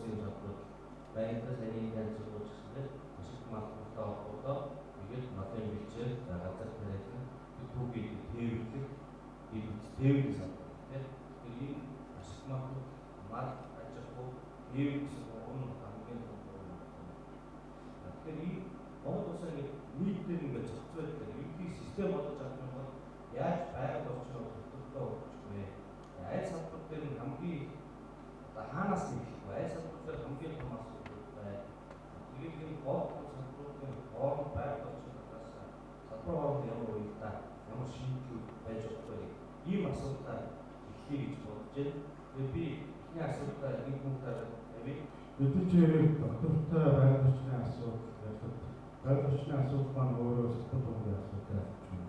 улсын салбарууд байна. Саяны энэ сургууль гэсэн маш их малтай холбоотой. Тэгээд малын бэлчээр, за газар тариалан түүхийг тээвэрлэх, тээврийн салбар тийм. Тэгэхээр энэ маш их мал аж ахуй тээвэр гэсэн гурван хамгийн том гурван. Тэгэхээр энэ Монгол улсаа ингээд нийтээр ингээд зохицол байдлаар ерөнхий систем болгож авах юм бол яаж байгаль орчноо тогтвортой болгох вэ? Аль салбар дээр нь хамгийн одоо хаанаас эхлэх вэ? Аль салбар дээр хамгийн том асуудал байна? Тэгээд энэ гол том салбаруудын хооронд байгаль орчин талаас салбар хооронд ямар уялдаа, ямар шийдлүүд байж болох вэ? Ийм асуудлаар эхлэе гэж бодож байна. Тэгээд би эхний асуудлаа нэг хүнтэй тавья. Бид чи доктортой байгаль орчны асуудал ярихад байгаль орчны асуудал маань өөрөө салбар дундын асуудал болж байна.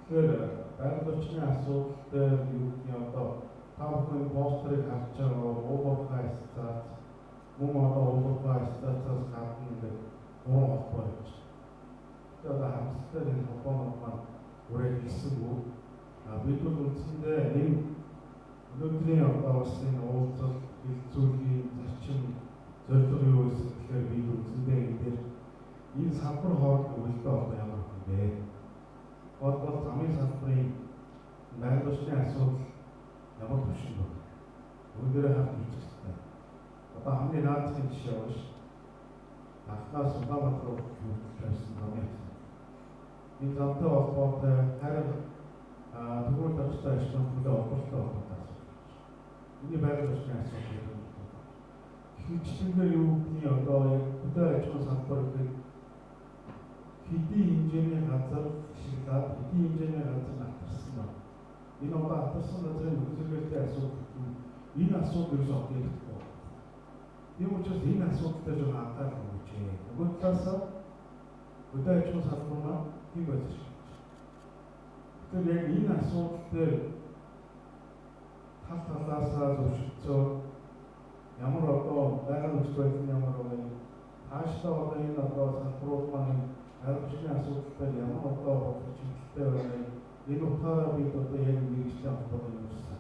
Тэгэхээр байгаль орчны асуудал дээр юу гэдэг нь одоо та бүхэн постерыг харж байгаа уул уурхай ассоциац мөн одоо уул уурхай ассоциацаас гадна ингээд гурван холбоо явж байна. Тэгэхээр одоо харамсалтай энэ холбоонууд маань үргэлжлэсэнгүй. Бид бол үндсэндээ энэ өнөөдрийн одоо бас энэ уулзалт хэлэлцүүлгийн зарчим зорилго юу байсан гэхээр бид үндсэндээ энэ дээр энэ салбар хоорондын уялдаа холбоо ямар юм бэ? Гол бол замын салбарын байгаль орчны асуудал ямар түвшинд байна? Бүгдээрээ хамт хийчих хэрэгтэй. Одоо хамгийн наадхын жишээ байна ш. Анхнаас Улаанбаатар руу хүртэл тавьсан замын асуудал. Энэ замтай холбоотой харин тэгвэл авчтай ажлын төлөө олборлолтой холбоотой асуудал. Энэний байгаль орчны асуудал юм. Хэмжлэнгээр юу гэдгийг одоо яг хөдөө аж ахуйн салбар гэдэг хэдийн хэмжээний газар ашиглаад хэдийн хэмжээний газар атарсан байна. Энэ одоо атарсан газрын нөхцөлтэй асуудал гэдэг энэ асуудал ерөөсөө одоо ярихгүй. Тийм учраас энэ асуудал дээр жоохон анхаарал хангууч. Нөгөө талаас хөдөө аж ахуйн салбар маань тийм байж шиг. Тэгэхээр яг энэ асуудал дээр тал талаасаа зөвшөлдсөө ямар одоо байгаль нөхцөл байдал нь ямар вэ? Таашдаа одоо энэ одоо салбарууд маань байгаль орчны асуудал дээр ямар одоо бодлого чиглэлтэй байна? Энэ утгаараа бид одоо яг мэргэжлийн холбоотой юусан.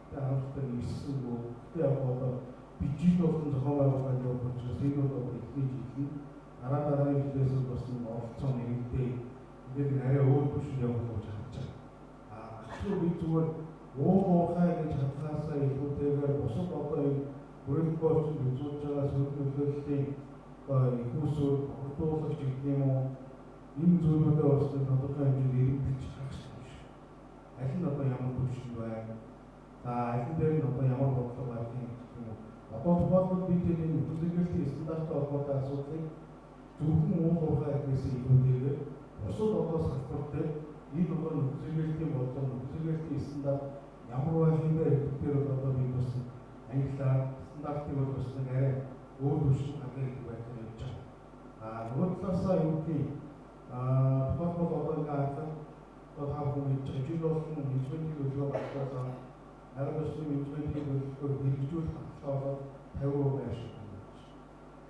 Тэгээ харамсалтай нь ирсэнгүй. Гэтэ яг одоо бюджет болон зохион байгуулалтын явах учраас энэ бол одоо эхний жил нь дараа дараагийн жилээс бас нэг оролцоо нэмэгдээ. Ингээд нэг арай өөр түвшинд явах гэж харж байгаа. А би зүгээр уул уурхай гэж хадгаасаа илүүтэйгээр бусад одоо энэ бүрэлдэхүүн орчинд үзүүлж байгаа сөрөг нөлөөллийн одоо их усүр, бохирдуулагч гэдэг юм уу энэ зүйлүүдээ бас тодорхой хэмжээнд эрэмбэлж харах хэрэгтэй шүү. Аль нь одоо ямар түвшинд байна? За аль нь дээр нь одоо ямар бодлого байх юм гэдэг юм уу? Одоо тухайлбал бид энэ нөхцөллийн стандарттай холбоотой асуудлыг зөвхөн уул уурхай гэхээс илүүтэйгээр бусад одоо салбар дээр энэ одоо нөхцөллийн бодлого, нөхцөллийн стандарт ямар байх юм бэ гэдэг дээр бол одоо бид бас англиар стандартыг бол бас нэг арай өөр түвшинд гаргах гэдэг байдлаар явж байгаа. А нөгөө талаасаа юу гэдгийг тухайлбал одоо ингээ харахад одоо та бүхэн мэдж байгаа жил болгон менежментийн төлөвлөгөө гаргасан байгаль орчны менежментийн төлөвлөгөөг хэрэгжүүлэх хангалттай болоод 50% ашиглана гэж.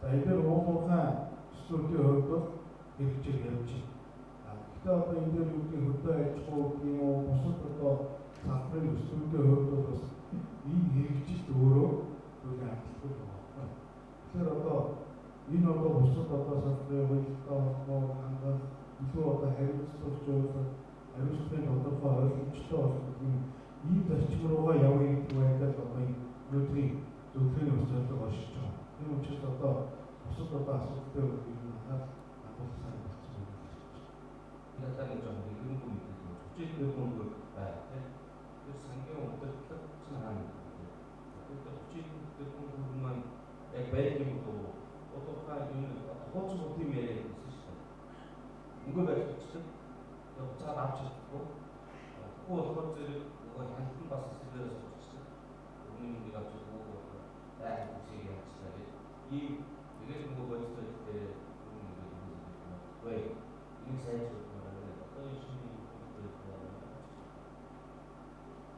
За энэ дээр уул уурхай төслүүдийн хувьд бол хэрэгжиж явж байна. Гэхдээ одоо энэ дээр юу гэдгийг хөдөө аж ахуй гэдэг юм уу бусад одоо салбарын төслүүдийн хувьд бол бас энэ хэрэгжилт өөрөө зүйлийн хангалттай байгаа. Тэгэхээр одоо энэ одоо бусад одоо салбарын уялдаа холбоо хангах илүү одоо хариуцлага хариуцлагын тодорхой ойлгомжтой болох юм ийм зарчим руугаа явъя гэдэг байдлаар одоо энэ өнөөдрийн зөвлөгөөний бас зорилго оршиж байгаа. Тийм учраас одоо бусад одоо асуудал дээр бол ер нь анхаарал хандуулах сайн болсон байна гэж байна. Энэ талаар нэг жоохон дэлгэрэнгүй мэдээлэл өгч. 30 тэрбум төгрөг байна тийм. Тэр сангийн удирдлага чинь хаана вэ? Тэгэхээр 30 тэрбум төгрөг маань яг байдаг юм уу? Удуурхай юм хуучин бүх юм яриад байсан шүү дээ. Мөнгө барьж өгчдөг. Тэгээ буцаад авч чаддаггүй. Тэгэхгүй болохоор зэрэг нөгөө хяналт нь бас эсрэгээрээ суулгачдаг. Өмнө мөнгийг авч өгөөгүй болохоор байхын хүсийг яачлаа гэж. Ийм тэгээд нөгөө бодит байдал дээр өмнө ингээд үүсэж байна. Энийг сайжруулах байна. Одоо энэ шинэ юм байна.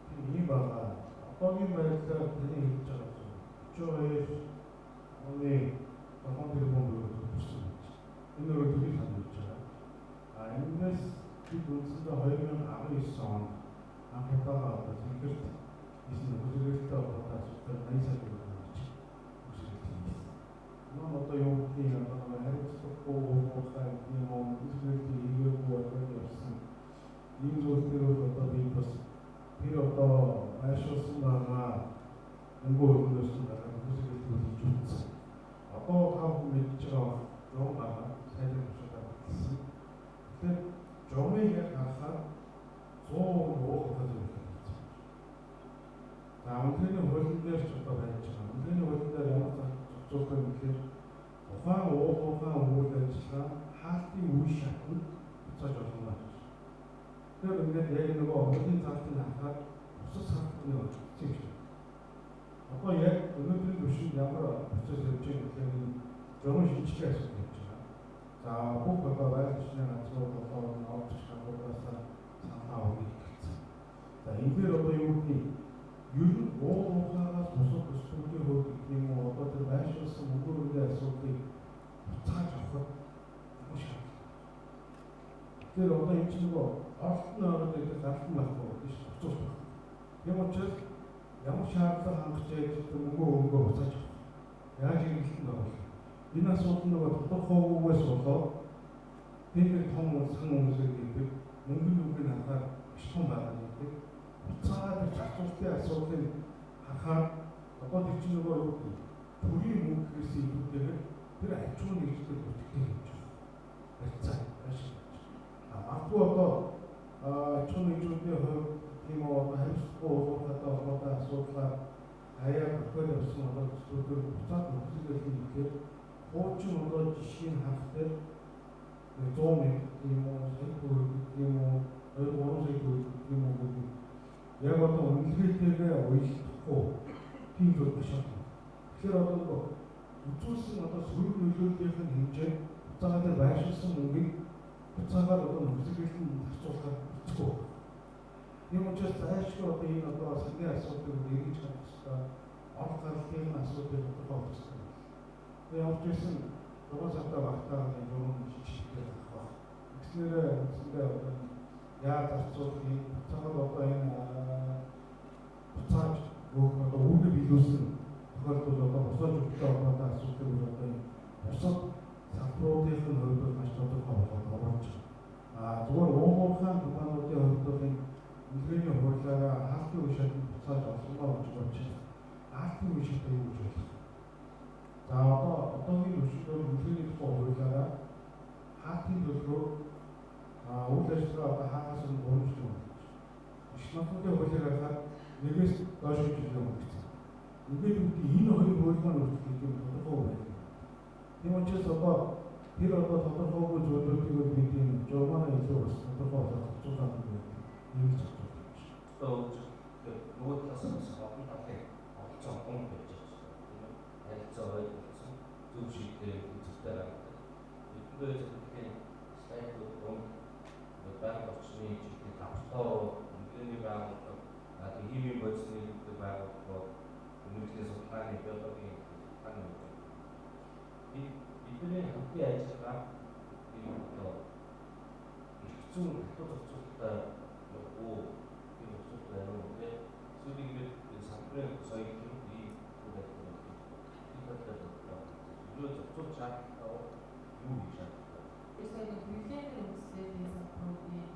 Тийм ийм байгаа. Одоогийн байдлаар таны хэлж байгаа зүйл 32 оны 7 тэрбум төгрөг төлбөрсөн байж. Энэ өөрөө төрийн сан болж байгаа. А энэс бид үндсэндээ 2019 онд анх удаага одоо Цэнхэрт хийсэн нөхцөлтэй холбоотой асуудал 80 сая төгрөг хангаж үсгэлтэй. Тухайн уулуурхайн үйл ажиллагаа хаалтын үе шатнд буцааж олгоно гэж. Тэгэхээр ингээд яг нөгөө хуулийн заалтыг харахаар бусад салбарны оролцсон юм шиг. Одоо яг өнөөдрийн түвшинд ямар процесс явж байгаа гэхээр энэ журам шинжилгээ асуудал явж байгаа. За бүх одоо байгаль орчны газрууд одоо оролцож газруудаас санал авах нэгтгэсэн. За энэ дээр одоо юу гэдгийг ер нь уулуурхаагаас бусад төслүүдийн хувьд гэх юм уу одоо тэр байршуулсан мөнгө өргөний асуудлыг буцааж авахд ямар шаардлага. Тэгэхээр одоо энэ чинь нөгөө оролт нь ороод ирэх гаралт нь байхгүй гэдэг чинь зохицуулт байхгүй. Тийм учраас ямар шаардлага хангаж яаж мөнгө өргөө буцааж авах. Яаж хэрэглэлтэнд оруулах. Энэ асуудал нөгөө тодорхойгүйгээс болоод тэр нэг том сан хүмүүсийг гэдэг мөнгөний үгийг харахаар маш том байгаа гэдэг. Буцаагаад тэр зарцуулалтын асуудлыг харахаар одоо тэр чинь нөгөө юу гэдэг төрийн мөнгө гэхээс илүүтэйгээр тэр аж ахуйн нэгжлэл бүтээгдэхүүн хийж байгаа. Барьцаа байшин. А магадгүй одоо аж ахуйн нэгжлүүдийн хувьд тийм үү одоо хариуцлагагүй уулуурхайтай холбоотой асуудлаар хаяа бохиод явсан одоо төслүүдээр буцаад нөхцөл хийхээр хуучин одоо жишгийг харах дээр 100 мянга тийм үү сая төгрөг тийм үү 2 3 сая төгрөг тийм үү гэдэг яг одоо үнэлгээтэйгээ уялдахгүй тийм зүйл маш олон. Тэгэхээр одоо нөгөө үзүүлсэн одоо сөрөг нөлөөллийнх нь хэмжээ буцаагаад тэр байршуулсан мөнгийг буцаагаад одоо нөхцөлөд нь зарцуулахаар хэцүү. Тийм учраас зайлшгүй одоо энэ одоо сангийн асуудлыг эргэж харах хэрэгтэй. Орол гаралтын асуудлыг тодорхой болгох хэрэгтэй. Тэгээ ямар ч байсан 6 сартаа багтаа энэ журам жижигтэй байх ба. Тэгснээрээ үндсэндээ одоо яаж зарцуулах юм буцаагаад одоо энэ буцааж өгөх одоо үүрэг биелүүлсэн тохиолдолд одоо босоож өгөхтэй холбоотой асуудлыг одоо энэ бусад салбаруудын хувьд бол маш тодорхой болгоод оруулж байгаа. А зүгээр уулуурхайн компаниудын хувьд бол энэ үнэлгээний хуулиараа хаалтын үе шатнд буцааж олгоно гэж бодож байна. Хаалтын үе шат юу гэж болох вэ? За одоо одоогийн түвшинд бол үнэлгээний тухай хуулиараа хаалтын төлбөр үйл ажиллагаа одоо хаагаас өмнө 3 жил өнгөрч. Их нотын хуулиар харахаар нэгээс доош жил өнгөрсөн. Ингээд үгтэй энэ хоёр хууль маань хүртэл юм тодорхой байна. Тийм учраас одоо тэр одоо тодорхойгүй зүйлүүдийг бол бид энэ журмаараа илүү бас тодорхой болгох зохицуулаад байна. Ийм л зохицуулах юм шиг. Одоо нөгөө талаас нь бас олон талын оролцоо гомд байж байгаа юм тийм ээ. Харилцаа ойлголцсон зөв шийдлээ үзэгтэй гаргадаг. Эдгээр зөвхөн слайдууд дунд байгаль орчны чиглэлийн лаборатори, үнэлгээний байгууллага, химийн бодисны хэрэглэдэг байгууллагууд, мэргэжлийн судалгааны биологийн судалгааны үйл. Бидний хамтын ажиллагаа ийм одоо эрх зүйн татвар зохицуулалттай уу тийм зохицуулалт байна уу те эсвэл ингээд салбарын соёл юм ийм үйл ажиллагаа болж байна. Энэ талаар бодлоо. Илүү зохицуулт шаардлагатай юу хийж шаардлагатай? Би сая нэг хэрэглээний үндэслэл салбаруудын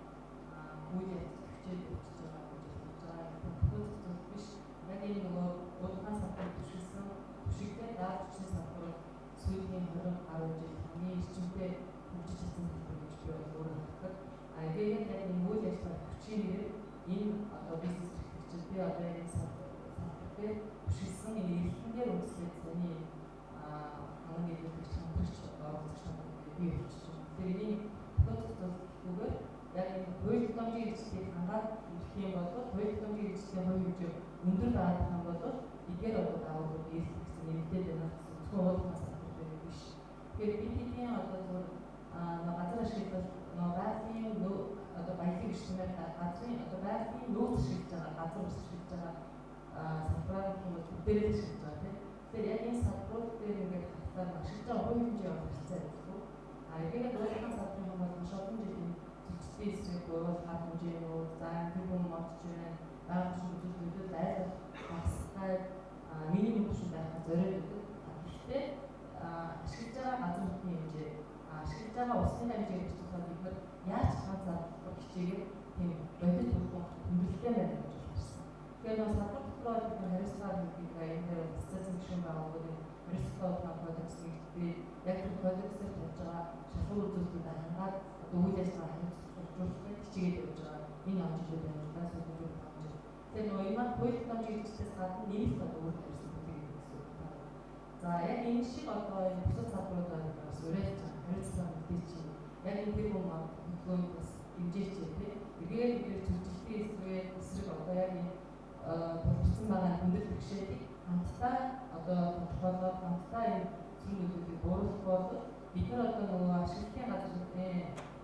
үйл явц хичээл өгч байгаа гэж бодож байгаа. Татвар зохицуулалт биш. Яг энэ нөгөө уулуурхайн салбарт түшиглэсэн түшиглээ даалгаврын салбар сүүлийн 20 гаруй жил хамгийн эрчимтэй хөгжиж чадсан салбар гэж би бол өөрөө хардаг. А тэгээд яг энэ үйл ажиллагаа хүчин нэрээр энэ одоо бизнес эрхлэгчид би одоо энэ салбар дээр түшиглэсэн энэ эрхлэн дээр үндэслээд саяны ханган нийлүүлэгч хамтрагч оролцогч нар бий болчихж байна. Тэгэхээр энийг татвар зохицуулалтгүйгээр яг энэ хууль тогтоомжийн хэрэгслийг хангаад ирэх юм бол хууль тогтоомжийн хэрэгслийн хувь хэмжээ өндөр байх юм бол эдгээр одоо дагуулууд эрхлэх гэсэн нэмэгдээд байна гэсэн зөвхөн уулуурхайн салбар дээр биш. Тэгэхээр бид хэдийн одоо зөвхөн газар ашиглал байгалийн одоо баялаг эрчмээр газрын одоо байгалийн нөөц ашиглаж байгаа газар ус ашиглаж байгаа салбараар гэх юм бол бүгдээрээ ашиглаж байгаа тийм. Тэгэхээр яг энэ салбарууд дээр ингээд харахаар ашиглаж байгаа хувь хэмжээ бол харьцаа адилгүй. А эргээд уулуурхайн салбарын юм бол маш олон жилийн зөрчлийн эсрэг буюу хар хэмжээнүүд, за тэр бүм модч байна, байгаль орчин үзүүлэлтүүд айл багасгай минимум түвшинд байхад зориод өгдөг. Гэхдээ ашиглаж байгаа газар нутгийн хэмжээ, ашиглаж байгаа усны хэмжээг бичсэн бид нар яаж ганц салбар хичээгээд тийм бодит бүрхэн хүндрэлтэй байна гэж харсан. Тэгэхээр нөгөө салбар дотор бол бид хариуцлага хийдэг энэ дээр ассоциацийн гишүүн байгууллагын хариуцлагатай кодекс нэгддэг. Яг тэр кодексээр тавьж байгаа шалгуур үзүүлэлтүүдээ хангаад одоо үйл ажиллагаа хариуцлага хичээгээд явж байгаа энэ он жилүүд байна л да сүүлийн 5 жил. Тэгэхээр нөгөө энэ маань хууль тогтоомжийн хэрэгслээс гадна нэмэлт одоо өөр хариуцлага гэдэг гэсэн үг байна. За За яг энэ шиг одоо энэ бусад салбаруудаар бас уриалж байгаа хариуцлага мэдээч чинь яг энэ тэр бум хөдөлгөөнд бас дэмжээч тий. Эргээд бид зөвчлөлтийн эсрэгээр эсрэг одоо яг энэ тулгарсан байгаа хүндрэл бэрхшээлийг хамтдаа одоо тодорхойлоод хамтдаа энэ зүрх нөлөөллийг бууруулах бол бид нар одоо нөгөө ашиглалтын газрын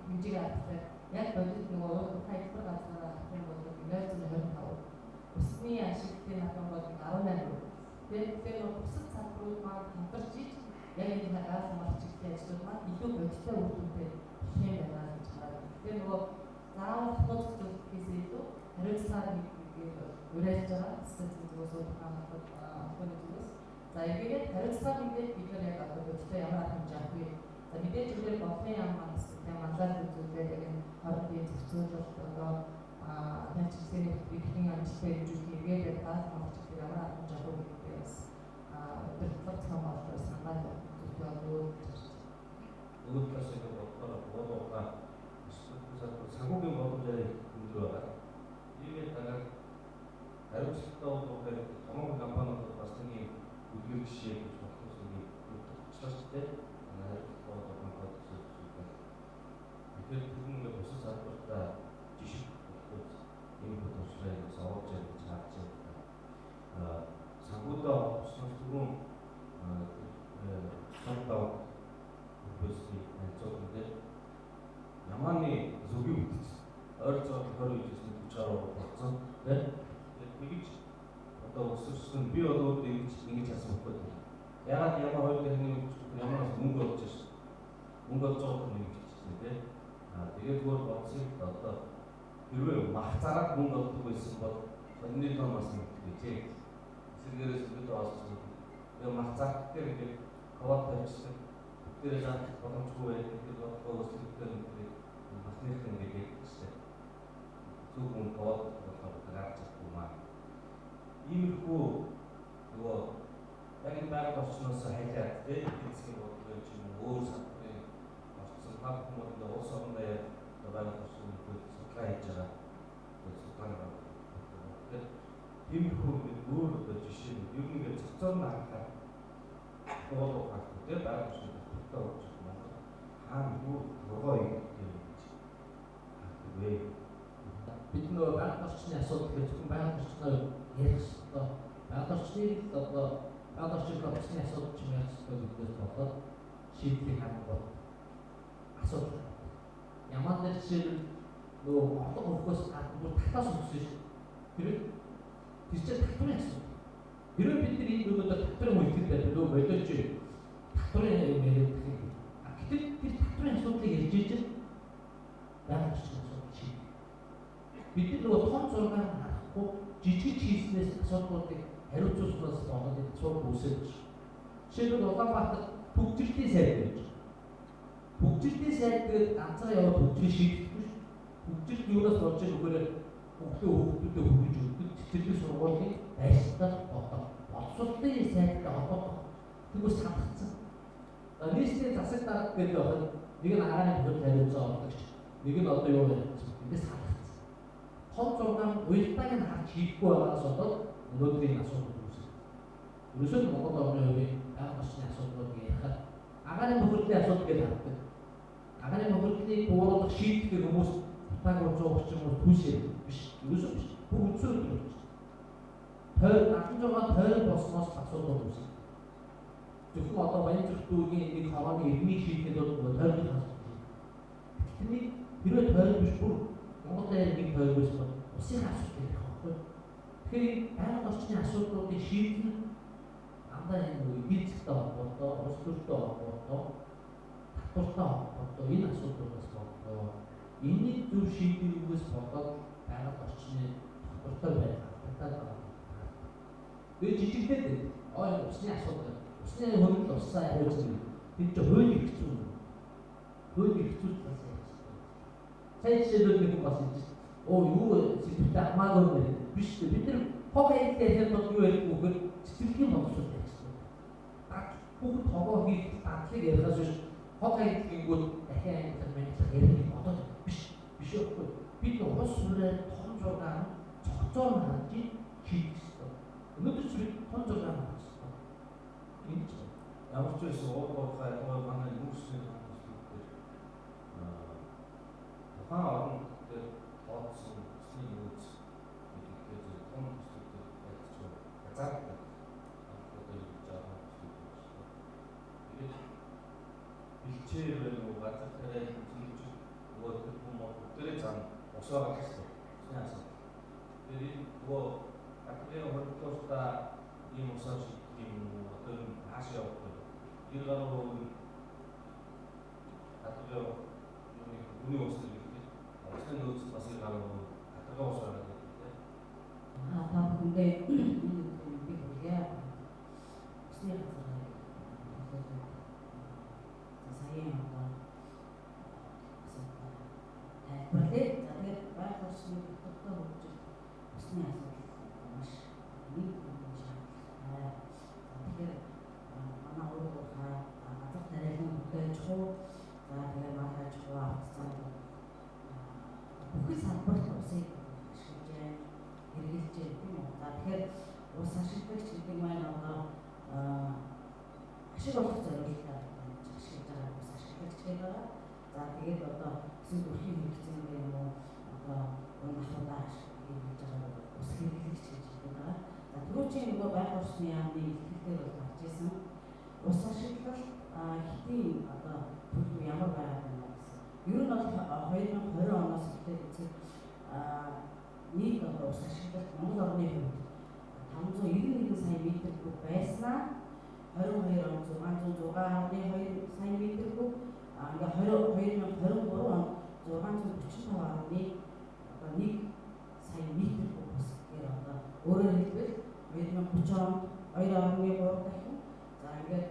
хэмжээг харахад яг бодит нөгөө уурхай элбэр газраараа харах юм бол 0.25, усны ашиглалтын харах юм бол 18%. Тэгэхээр нөгөө бусад салбарууд маань хамтарч иж яг энэ газ хамгаалах чиглэлийн ажлууд маань илүү бодиттой үр дүнтэй болох юм байна гэж хараад. Тэгэхээр нөгөө заавал татвар зохицуулахээс илүү хариуцлагаар нэгдгээр уриалж байгаа засгийн зүгээс уурхай холбооны зүгээс. За эргээгээд хариуцлага нэгдээд бид нар яг одоо бодиттой ямар арга хэмжээ авах вэ? За мэдээж энэ бодлогын яам маань бас тийм манлайлал үзүүлээд яг энэ хоорондын зохицуулалт одоо танилцлагын эрхийн амжилттай хэмжүүлэх эргээд яг газ хамгаалах чиглэлээр ямар арга хэмжээ авах вэ гэдгээ бас удирдлага зохион байгуулалтаас санаад зүйтэй болов уу гэж харж байна. Нөгөө талаас ингэ бодохоор буулгаа санхүүгийн боломж арай өндөр байгаа. Иймээ дагаад хариуцлагатай болов томоохон компаниуд бас нэг юм үлгэр жишээ гэж болох нэг юм ч тийм хариуцлагатай болов компани төсөөлж байна. Тэгэхээр түрүүн ингэ бусад салбартаа жишг болохгүй ийм туршлагыг бас оруулж яах гэж харж байна. Санхүүдээ холбосноор түрүүн сандаа хөлбөсний танилцуулган дээр Ямааны зүгийн бүтэц ойролцоогоор 20 жилээс 40 гаруй болсон тийм. Тэгэж одоо өсөрсөн би бол өөрөө ингэж хасан байхгүй. Ягаад Ямаа хоёр дахин Ямаанаас мөнгө олж шээ. Мөнгө олж байгаа нэг бичсэн тийм. Аа тэгээд зүгээр бодсон л одоо хэрвээ мах зараад мөнгө олдог байсан бол сонгоны тон бас нэгдэг гэжээ. Эсэргээрээс бид олсон. Тэгээд мах зарах дээр ингээд квот тавьчихсан. Бүгдээрээ зарах боломжгүй байдаг. Тэр бодлого өсөлттэй нэг махных ингээд ярьдаг шээ. Зөв хүн квот болохоор гарч чадахгүй маа. Иймэрхүү нөгөө яг энэ байгаль орчноос хайлаад тийм эдийн засгийн бодлого ч юм уу өөр салбарын орцсон та бүхэн бол ингээд улс орондоо яг байгаль орчны судалгаа хийж байгаа. Судалгааны баг. Тэгэхээр тиймэрхүү ингээд өөр одоо жишээ нь ер нь ингээд цогцоор нь харахаар боолоо гарах тийм байгаль орчны тогтвортой болж Монгол хаана юу торгоо хийдэг гэж хардаг вэ? Бид нөгөө байгаль орчны асуудал гэж зөвхөн байгаль орчноо ярих ёстой. Байгаль орчныг л одоо байгаль орчны орчны асуудал ч юм ярих ёстой гэдгээс болоод шийдлийг харангуут асуудал. Яман дээр жишээлбэл нөгөө орлого өрхөөс гадна бүр татаас өгсөн шүү. Тэр чинь татварын асуудал. Хэрвээ бид нар энэ өнөөдөр татварын үйлдэл байдаг нөгөө болооч татварын юм яриад гэх юм. Гэтэл тэр татварын асуудлыг ярьж ижил байгаль орчны асуудал шийдэх. Бид нар нөгөө том зургаар харахгүй жижиг хийснээс асуудлуудыг хариуцуулснаас болоод энэ асуудал үүсэж байна. Жишээлбэл Улаанбаатар түгжрэлтийн сайд байж байгаа. Түгжрэлтийн сайд гэдэг ганцаараа яваад түгжрэл шийдэхгүй шүү. Түгжрэл юунаас болж байгаа нөхөрөө хүүхдээ хүүхдүүдэд хүргэж өгдөг цэцэрлэг сургуулийн байшинтай холбоотой боловсролын сайдтай холбоотой. Тэгвэл сандгацсан. Нийслэлийн засаг дарга гэдэг байхад нэг нь агаарын төхөл хариуцсан орлогч, нэг нь одоо юу хариуцсан. Индээс сандгацсан. Том зургаар уялдааг нь харж хийхгүй байгаас болоод өнөөдрийн асуудал үүсэж. Ерөөсөө Монгол орны хувийн байгаль орчны асуудлуудыг ярихаар агаарын бохирдлын асуудал гэж хардаг. Агаарын бохирдлыг бууруулах шийтгэх хүмүүс утааг 130 юм уу түүшээ биш. Ерөөсөө биш. Бүх үндсэн өдөр болж. Тойр 76 тойр болсноос асуудал үүсэж. Зөвхөн одоо Баян зүрх дүүргийн нэг хорооны иргэнийг шийдэхэд бол тойрны асуудал. Тэрний хэрвээ тойр биш бүр Монгол дээр нэг тойр байсан бол улсын асуудал ярих байхгүй. Тэгэхээр байгаль орчны асуудлуудыг шийдэх нь дандаа энэ нөгөө эдийн засгтай холбоотой, улс төртэй холбоотой, татвартай холбоотой энэ асуудлуудаас болдгоо. Энэний зөв шийдвэрээс болоод байгаль орчны тогтвортой байдал алдагдаад байгаа. Тэгээ жижиглээд байна. Аа энэ усны асуудал. Усны хөндлөл усаа хариуцна. Тэр чинь хууль эрх зүйн. Хууль эрх зүйн талаас ярьж байна. Сая жишээлбэл нэг хүн бас хэлж байна. Оо юу сэдвтэй хамаагүй юм бэ? Биш үү? Бид нар хог хаягдлын ярихад бол юу ярих вэ гэхээр цэцэрлэгийн боловсрол ярих хэрэгтэй. Бүгд хогоо хийх дадлыг ярихаас биш хог хаягдл гингүүд дахин ангилах мэдлэг ярих бодоод биш. Биш үгүй. Бид улс сураа том зургаар нь цогцоор нь харж шийдэх ёстой. Өнөөдөр ч бид том зургаар нь харах ёстой. Энэ ч Ямар ч байсан уул уурхай ялангуяа манай нүүрсний төслүүд дээр тухайн орон дээр тооцсон усны нөөц гэдэг зэрэг том төслүүд дээр ялцчих хязгаарлалтай. Одоо юу гэж байгаа төслүүд байна шүү дээ. Тэгээд бэлчээр байна уу, газар тариа зэмжих нөгөө тэр хүмүүс бүгдээрээ зам ус байгаа л шүү дээ. Усны асуудал. Тэгэхээр энэ нөгөө гадрын хоригдлуудаа ийм усаар шийдэх юм уу? Одоо энэ хаашаа явах вэ? 90 гаруй хувь гадрын юуны гүний ус гэдэг. Усны нөөц бас 90 гаруй хувь гадрын ус байгаа гэдэг тийм. Та бүхэндээ энэ өдрийн мэндийг хүргье. Усны газар төлөөлөд за саяын одоо асуудал тайлбарлая. За тэгээд байгаль орчны доктортой хөгжилд усны асуудал маш нэг хүнд шаардлагатай. За тэгэхээр манай уул уурхай газар тариалан хөдөө аж ахуй, за тэгээд мал аж ахуй, авто зам бүхэл салбарт усыг ашиглаж байна, хэрэглэж байна тийм үү. За тэгэхээр ус ашиглагч гэдэг маань одоо ашиг олох зорилгоор ашиглаж байгаа ус ашиглагч гэдэг байгаа. За тэгээд одоо эсвэл өрхийн хэрэгцээнд юм уу одоо уун ахуйдаа хэрэглэж байгаа ус хэрэглэгч гэж хэлдэг байгаа. За түрүүчийн нөгөө байгаль орчны яамны илтгэл дээр бол гарч ирсэн ус ашиглалт хэтийн одоо төлөв ямар байгаад байна гэсэн. Ер нь бол 2020 оноос эхлээд үзэхэд нийт одоо ус ашиглалт Монгол орны хувьд 591 сая метр куб байснаа 22 онд 606.2 сая метр куб, ингээ 2023 онд 645.1 одоо 1 сая метр куб ус гэхээр одоо өөрөөр хэлбэл 2030 онд 2.3 дахин, за ингээд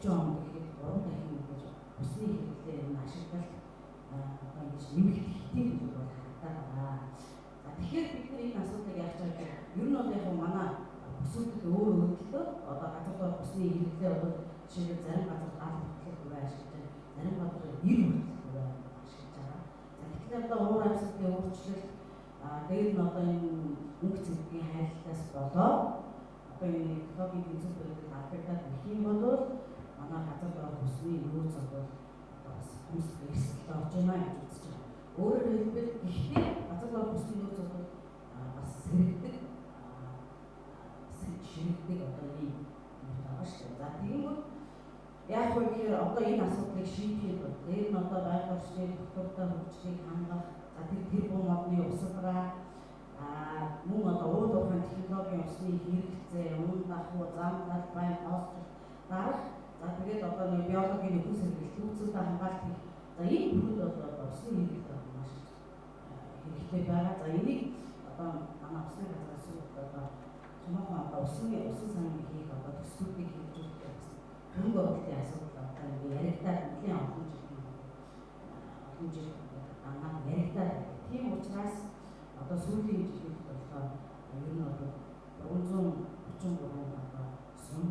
40 онд гэхэд 3 дахин гэж усны хэрэглээ энэ ашиглалт одоо ингэж нэмэгдэх хэвтэй төлөв бол харагдаад байгаа. За тэгэхээр бид нар энэ асуудлыг яаж чад ер нь бол яг манай бүсүүдэд өөр өөрлөлтөө одоо газар доор усны хэрэглээ бол жишээлбэл зарим газар гал хүртэл хүрээ ашиглаж байна, зарим газар 90 хүртэл хүрээ ашиглаж байгаа. За тэгэхээр одоо уур амьсгалын өөрчлөлт дээр нь одоо энэ өнгө цэвгийн хайлтаас болоод одоо энэ экологийн тэнцвэр барилд алдагдаад ирэх юм бол манай газар доор усны нөөц бол одоо бас хүмсэг эрсдэлд орж байна гэж үзэж байгаа. Өөрөөр хэлбэл гэхдээ газар доор усны нөөц бол бас сэрэгдэг ширэгдэг одоо ийм юм байгаа шүү дээ. За тэгэнгүүт яах вэ гэхээр одоо энэ асуудлыг шийдэхэд бол дээр нь одоо байгаль орчны доктортой хөгжлийг хангах, за тэр бум модны усалгаа, мөн одоо уул уурхайн технологийн усны хэрэгцээ, уун дахуу, зам талбай, тоосчлол дарах, за тэгээд одоо нэг биологийн нөхөн сэргийлт, үүсэлтэй хамгаалт хийх. За энэ бүрүүд бол одоо усны хэрэглээ маш хэрэгтэй байгаа. За энийг одоо манай усны газраас одоо томоохон одоо усан сан хийх одоо төслүүдийг хэрэгжүүлэх бас хөрөнгө оруулалтын асуудал одоо ингээ яригдаад нэлийн олон жил дандаа яригдаад. Тийм учраас одоо сүүлийн жилүүд болохоор ер нь бол 333 одоо сум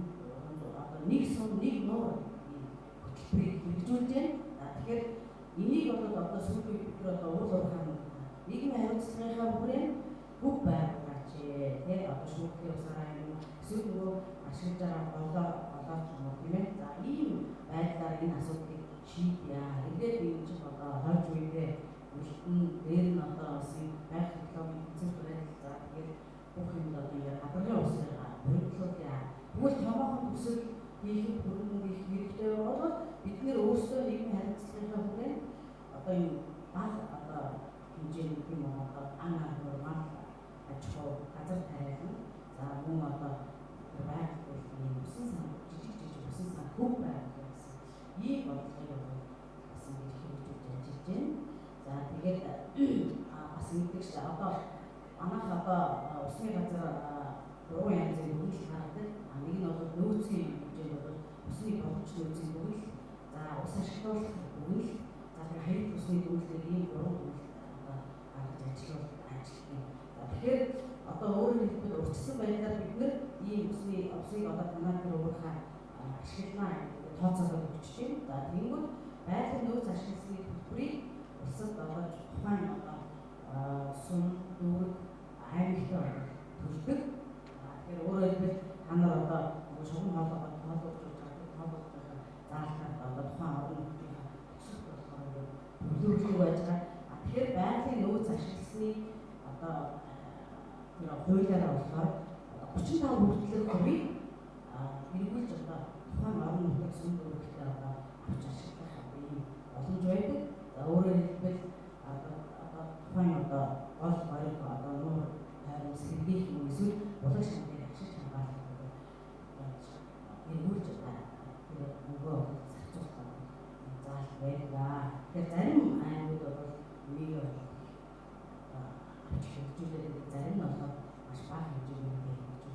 одоо нэг сум нэг нуур хөтөлбөрийг хэрэгжүүлж байна. За тэгэхээр энийг бол одоо сүүлийн үед бид нар одоо уул уурхай нийгмийн хариуцлагынхаа хүрээнд бүх байгууллагч тий одоо шүүхийн усаараа юм эсвэл нөгөө ашиглаж байгаа голоо ч юм уу тийм ээ. За ийм байдлаар энэ асуудлыг шийдье. Эргээд энэ чинь одоо хойч үедээ үлдэн дээр нь одоо бас юм байгаль технологийн тэнцвэр барил. За тэгээд бүх юмд одоо ингээ гадрын усыг хоригдлуулъя. Тэгвэл томоохон төсөл хийхэд хөрөнгө мөнгө их хэрэгтэй бол бид нэр өөрсдөө нийгмийн хариуцлагынхаа хүрээнд одоо энэ бага одоо хэмжээний тийм үү одоо ан аргуур мал аж ахуй газар тариалан за мөн одоо байгаль үйлдлийн усан сан жижиг усан сан хөв байгуулах гэсэн ийм бодлогыг бол бас ингэж хэрэгжүүлж ажиллаж байна. За тэгээд бас ингэдэг шүү дээ. Одоо манайх одоо усны газар гурван янзын дүгнэлт гаргадаг. Нэг нь бол нөөцийн хэмжээнд бол усны боломж нөөцийн дүгнэлт, за ус ашиглах дүгнэлт, за тэгээд харит усны дүгнэлтээр ийм гурван дүгнэлт одоо гаргаж ажилладаг. За тэгэхээр одоо өөрөөр хэлбэл урьдчилсан байдлаар бид нэр ийм усыг одоо танаа дээр өөрийнхөө ашиглана гэдэг тооцоолоод өгч байна. За тэгэнгүүт байгалийн нөөц ашигласны төлбөрийг улсад одоо тухайн одоо сум дүүрэг аймагтай төлдөг. Тэгэхээр өөрөөр хэлбэл та нар одоо шугам хоолойгоо тоолуулж байгаа, тоолуулж хуулиараа болохоор 35 хүртэлх хувийг эргүүлж одоо тухайн орон нутаг сүм дүүрэгтээ одоо авч ашиглах ийм боломж байдаг. За өөрөөр хэлбэл одоо тухайн одоо гол гориг одоо нуур тайрам сэргийлэх юм эсвэл булаг шамдыг ашиж хамгаалах гэдэг эргүүлж одоо тэр мөнгөө зарцуулах заалт байдаг. Тэгэхээр зарим аймагуд бол энийг авч хэрэгжүүлээд байдаг. Зарим нь болохоор маш бага хэмжээгээр хэрэгжүүлдэг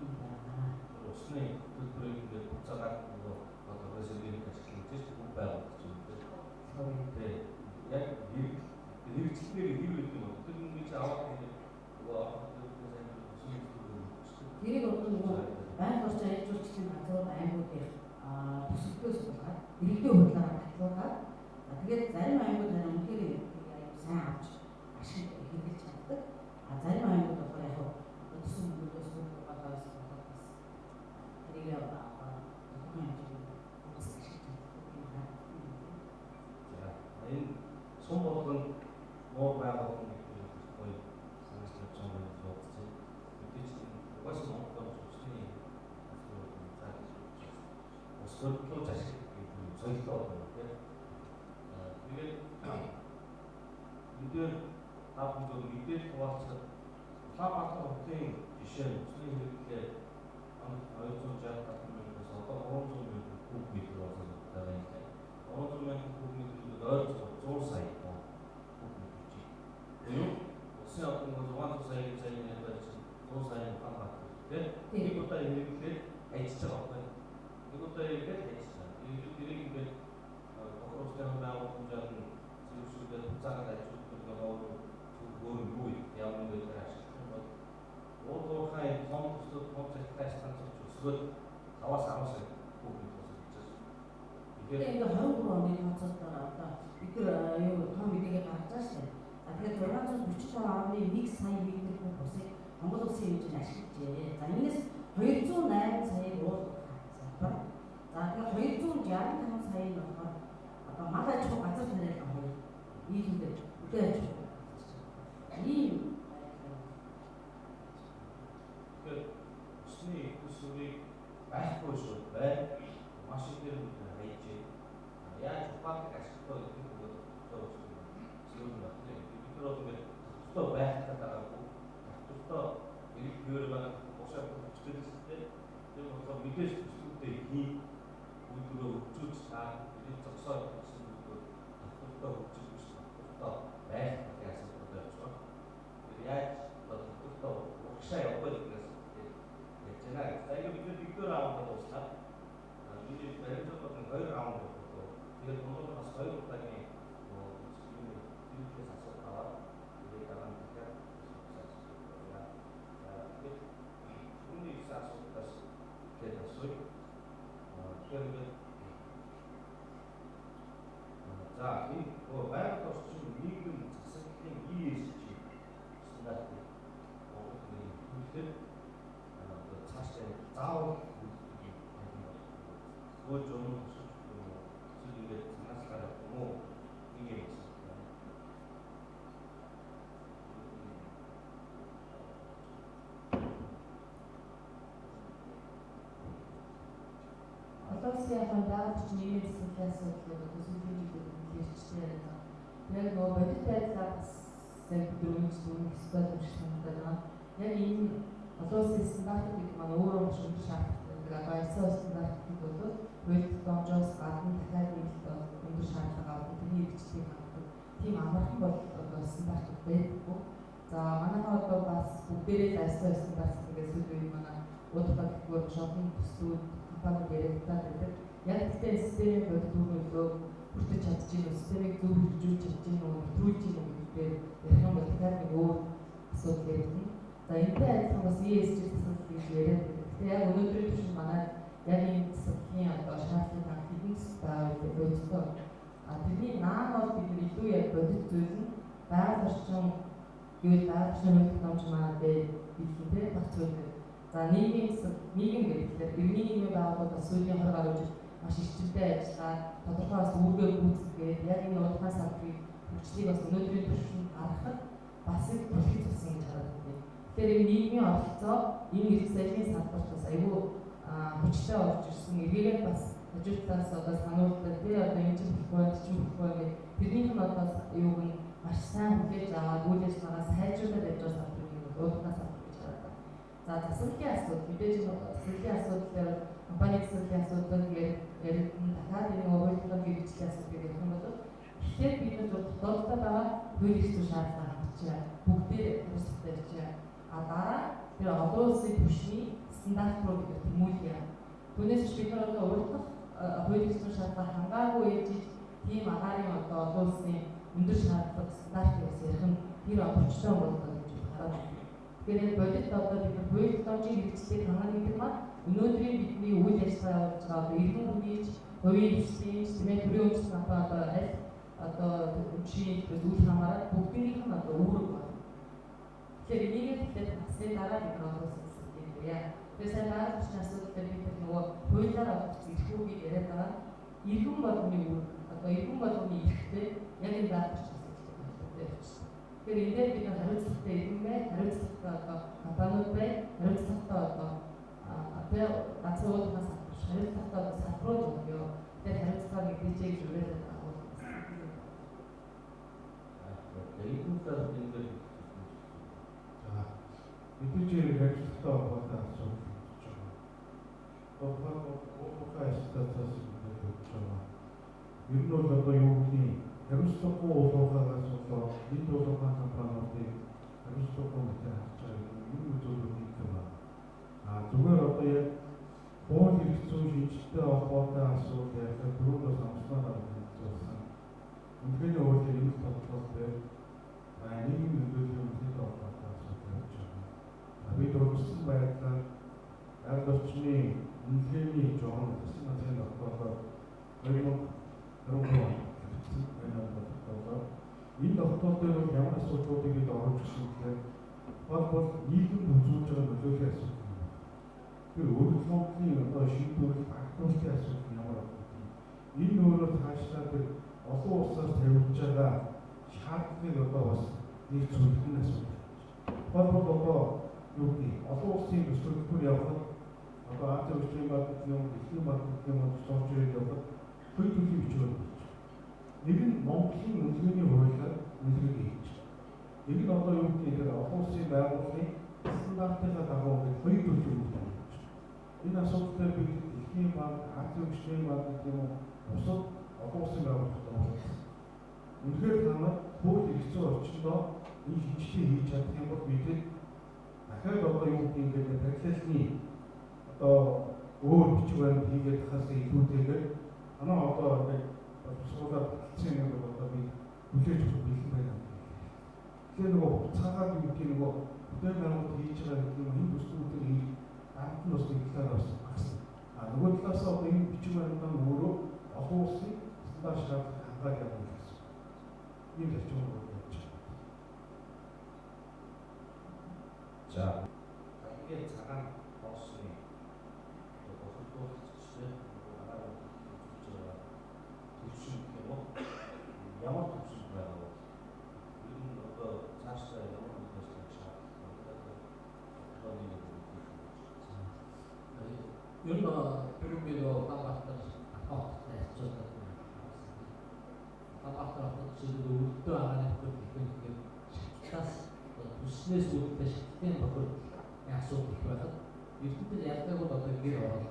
ийм байна. Усны төлбөрийг ингээд буцаагаад нөгөө одоо резервийг ашиглаж чинь бүх байгууллага чинь тийм яг хэрэгжлээр хэр гэдэг юм. Тэр мөнгөний чи аваад ингээд нөгөө усны төлбөрийг тэрийг одоо нөгөө байгаль орчин аяж жуулчлалын газрууд аймагуудын төсөлтөөс суулгаад иргэдийн хурлаараа батлуулаад тэгээд зарим аймагуд харин үнэхээр сайн авч ашиг хэрэглэж чаддаг. А зарим аймагуд болохоор яг одоо төсөв мөнгөөс суулгаад болоод бас тэрийг тодорхой хэмжээгээр бас ашиглаж чаддаг юм байна. За энэ сум болгон нуур байгуулна гэдэг гоё санаачлаж байгаа юм бодож байна. Мэдээж угаасаа Монгол усны зааж ус хөдлөж ашиглах гэдэг юм соёлтой байна тийм. Тэгээд энэ дээр та бүхэн мэдээлэл хуваалцахад Улаанбаатар хотын жишээ нь усны хэрэглээ 267 мянгаас одоо 300 мянган куб метр болсон байгаа юм байна. 300 мянган куб метр гэдэг ойролцоогоор 100 сая куб метр чинь. Буюу усын одоо 600 сая сая ярьдаг чинь 100 сая Улаанбаатар тийм. Нэг удаа хэрэглээд хайчиж байгаа байхгүй. Нэг удаа хэрэглээд хайчиж байгаа. Тэрийг ингээд бохор усны байгууламжаар нь зэрэгшүүлээд буцаагаад ажиллуулдаг нөгөө өөр юу ямар нэг байдлаар ашиглах юм бол уул уурхай энэ том төслүүд том захиргааны станцууд өсгөөд 5-аас 10 сая куб метр өсөж байгаа. Тэгэхээр ингээ 23 оны тооцоололтоор одоо бид нар юу том мэдээгээ гаргаж байгаа шүү дээ. За тэгэхээр 645.1 сая метр куб усыг Монгол улсын хэмжээнд ашиглажээ. За энэс 208 саяыг уул уурхай салбар. За тэгэхээр 265 сая нь болохоор одоо мал аж ахуй газар тариалан хоёр нийлүүлээд хөдөө аж ахуй ийм Тэгэхээр усны төсвийг байхгүй шүү байна. Маш ихээр бид хайж яаж ухаалаг ашиглах вэ гэдэг нь тодорхой зүйл байна. Бид нар бол ингээд тодорхой байх гэдэг байгаагүй. Тодорхой эрэг хэвээр байгаа бушаа хүчтэй л дээ. Тэр болохоор мэдээж төслүүдээ хий үйлдвэрөө хөгжүүлж цаа тэрийг зогсоо гэсэн зүйлүүд тодорхой хөгжил биш тодорхой байх гэдэг асуудал байж байгаа. Тэр яаж одоо тодорхой урагшаа явах вэ гэдгээс ярьж байна. За ингэ бид нэгдүгээр раунд дууслаа. Миний баримтат бол хоёр раунд болов. Тэгээд дундуур бас хоёр удаагийн юу зэрэглээс асуулт аваад тэгээд дараа нь дахиад асуулт байна. За тэгээд үүний ирсэн асуултаас тэгээд асууя. Тэгэхээр ингээд за энэ байгаль орчин нийгэм засаглалын ESG стандартыг Монгол нэвтрүүлэхээр одоо цаашдаа заавал бүрддэг юм байна. Хөөж өмнө тусах юм уу? Эсвэл ингээд санаачлаар явах юм уу? Нэг юм асуулт байна. Одоо улсын яхаа байгаль орчин нийгмийн засаглалын асуудлыг одоо сүүлийн жилүүд нэлээрчтэй яриад байгаа. Яг нөгөө бодит байдлаа бас яг бид үнэнч дүнх ёстой юм шиг санагдаад байгаа. Яг энэ олон улсын стандартууд гэдэг маань өөрөө маш өндөр шаардлагатай байдаг. Одоо ISO стандартууд бол хууль тогтоомжоос гадна дахиад нэмэлт өндөр шаардлага авдаг. Тэрний хэрэгжлийг хангадаг. Тийм амархан бол одоо стандартууд байдаггүй. За манайхан одоо бас бүгдээрээ л ISO стандарт гэдэг сүүлийн үед манай уудалгаа гэхгүйр маш олон төслүүд компаниуд яриагдаад байдаг. Яг гэхдээ системийн бодит үр нөлөө хүртэж чадж гин үү, системийг зөв хэрэгжүүлж чадж гин үү, нэвтрүүлж гин үү гэдэг дээр ярих юм бол дахиад нэг өөр асуудал яригдана. За энэтэй адилхан бас ESG засаглал гэж яриад байдаг. Гэхдээ яг өнөөдрийн түвшинд манай яг энэ засаглалын одоо шаардлагыг хангах хэдэн төсөл байгаа вэ бодиттой. А тэрний наан бол бид нар илүү яг бодит зүйл нь байгаль орчин гэвэл байгаль орчны хууль тогтоомж маань бэлэн тэ багц хууль. За нийгмийн засаг нийгэм гэдэг тэгэхээр иргэний нийгмийн байгууллагууд бас сүүлийн 20 гаруй жил маш эрчимтэй ажиллаад тодорхой бас үүргээ гүйцэтгээд яг энэ уулхай салбарыг хөгжлийг бас өнөөдрийн түвшинд гаргахад бас их түлхэж болсон гэж хараад байна. Тэгэхээр энэ нийгмийн оролцоо энэ эрх соёлын салбарт бас айгүй хүчтэй орж ирсэн. Эргээгээд бас хажуу талаас одоо сануулдаг тий одоо энэ чинь болохгүй, чинь болохгүй гэх тэрнийх нь одоо юуг нь маш сайн хүлээж аваад үйл ажиллагаагаа сайжруулад явж байгаа салбарыг уулуурхай салбар гэж хараад байна. За засаглалын асуудал мэдээж засаглалын асуудал дээр компани засаглалын асуудал яригдана. Дахиад энэ хуулийнхаа хэрэгжлийн асуудал ярих юм бол тэгэхээр бид нар дотооддоо байгаа хууль эрх зүйн шаардлага хангачаа бүгдээ хариуцлагатай бичээ. А дараа тэр олон улсын түвшний стандарт руу бид тэмүүлье. Түүнээс биш бид нар одоо урдах хууль эрх зүйн шаардлага хангаагүй ээжиж тийм агаарын одоо олон улсын өндөр шаардлага стандарт гэж ярих нь тэр оновчтой болдог гэж хараад байна. Тэгэхээр яг бодит одоо бид нар хууль тогтоомжийн хэрэгжлийг хангана гэдэг маань өнөөдрийн бидний үйл ажиллагаа явуулж байгаа одоо иргэн хүний ч хувийн хвшлийн ч тийм төрийн өмчт компани одоо аль одоо өмчийн үйл хамааран бүгднийх нь одоо үүрэг байна. Тэгэхээр энийг тэгэхээр хангасны дараа бид нар олон улсын засаглалыг ярья. Тэгэхээр сайн байгаль орчны асуудал дээр бид нар нөгөө хуулиар олгоц эрхүүгийг яриад байгаа. Иргэн болгоны үүрэг одоо иргэн болгоны эрхтэй яг энэ байгаль орчны асуудалтай холбоотой явчихсан. Тэгэхээр энэ дээр бид нар хариуцлагатай иргэн бай, хариуцлагатай одоо компаниуд бай, хариуцлагатай одоо тэгээ ганцхан уулынхаа салбар биш, хариуцлагатай одоо салбарууд өгөө. Тэгэхээр хариуцлага нэгдээжээ гэж уриалаад байгаа юм. Энэ талаар энэ дээр за мэдээж хариуцлагатай холбоотой асуудал гэж байгаа. Тухайн уулуурхай ажилтнаас мэдээлэл өгч байгаа. Ер нь бол одоо юу гэдгийг хариуцлагагүй уулуурхайгаас болоод нийт уулуурхай компаниудыг хариуцлагагүй мэтээр харж байгаа юм зүйлүүд нэг юм байна. А зүгээр одоо яг хууль эрх зүйн шинжилгээтэй холбоотой асуудал ярихад түрүүнд бас амснаар танилцуулсан. Үнэхээр хуулиар энэ тодорхойлол дээр нийгмийн нөлөөллийн үнэтэй холбоотой асуудал явж байгаа. Бид өргөссөн байдлаар байгаль орчны үнэлгээний журам засгийн газрын тогтоолоор 2023 онд тогтоолоор энэ тогтоол дээр бол ямар асуудлуудыг бид оруулж ирсэн гэхээр тухайлбал нийгэмд үзүүлж байгаа нөлөөллийн асуудал юм байна. Тэр өргөдөл Монголын одоо шийдвэрлэл факторын асуудал ямар байна гэдэг. Энэ өөрөө цаашлаа тэр олон улсаас тавьж байгаа шаардлагыг одоо бас нэг зөвлөх асуудал. Тухайлбал одоо юу гэдэг олон улсын төсөл явахад одоо Азийн хөгжлийн банк гэх юм, Дэлхийн банк гэх юм уу сууж ирээд явахад хоёр төрлийн бичиг баримт болж байна. Нэг нь Монголын үнэлгээний хуулиар үнэлгээг хийж. Нэг нь одоо юу гэдэг тэр олон улсын байгууллагын стандартынхаа дагуу ингээд хоёр төрлийн үнэлгээ болж байна. Энэ асуудал дээр бид Дэлхийн банк, Азийн хөгжлийн банк гэх юм уу бусад олон улсын байгууллагатай уулзсан. Үнэхээр та нар хууль эрх зүйн орчиндөө энэ шинжилгээ хийж чадах юм бол бид дахиад одоо юу гэдэг ингээд параллелны одоо өөр бичиг баримт хийгээд хахаас илүүтэйгээр танаа одоо ингээд боловсруулаад баталсан юм бол одоо бид хүлээж авах бэлэн байна. Тэгэхээр нөгөө буцаагаад юу гэдэг нөгөө бүтээн байгуулалт хийж байгаа гэдэг юм энэ төслүүдээр хийж дарамт нь бас нэг талаар бас багасна. А нөгөө талаас одоо энэ бичиг баримт нь өөрөө олон улсын стандарт шаардлага хангаад явна гэсэн. Ийм зарчим бол явж байгаа. За ингээд цагаан тоосны бохирдуулагч агаар үзүүлж байгаа төвшин гэх юм уу? Ямар төвшин байгаа вэ? Ер нь одоо цаашдаа ямар үйл ажиллагааг шаардлагатай тодорхой нэг юм. Ер нь түрүү би нөгөө Улаанбаатар хоттой харьцуулаад байна. Улаанбаатар хотод жишээлбэл өвөлдөө агаарын бохирдол их байна гэхээр шатлаас түлшнээс үүдэлтэй шатлалын бохирдлын асуудал их байхад Эрдэнэтэд ялгаагүй одоо гэр ороод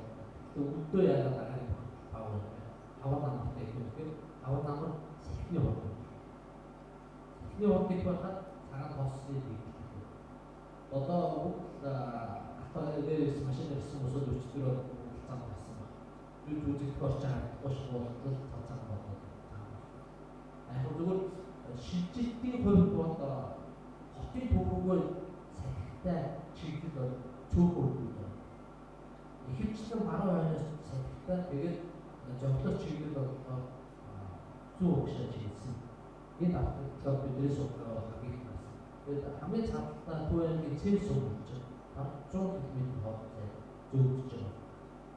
өвөлдөө яагаад агаарын бохирдол бага байна. Хавар намартай их байна гэхээр хавар намар салхины хурд. Салхины хурд их байхад цагаан тоосны дийгдэл. Одоо бүгд автомобиль дээрээс машин ирсэн бусад өчтөр зам гарсан байна. Нүд үзэгдэх орчин харагдахгүй шуултал цав цагаан болоод цагаан болсон. Яг зүгээр шилжилтийн хувьд бол хотын төв рүүгээ салхитай чиглэл бол цөөхөн өргөд байна. Ихэвчлэн баруун хойноос салхитай тэгээд зовлон чиглэл болохоор зүүн урагшаа чиглэсэн. Энэ автоглоод бидний судалгаа бол хамгийн их гарсан. Тэгээд хамгийн цадталтай Төв аймгийн Цэв сум болж 500 км хоолтой зөөгдөж байгаа.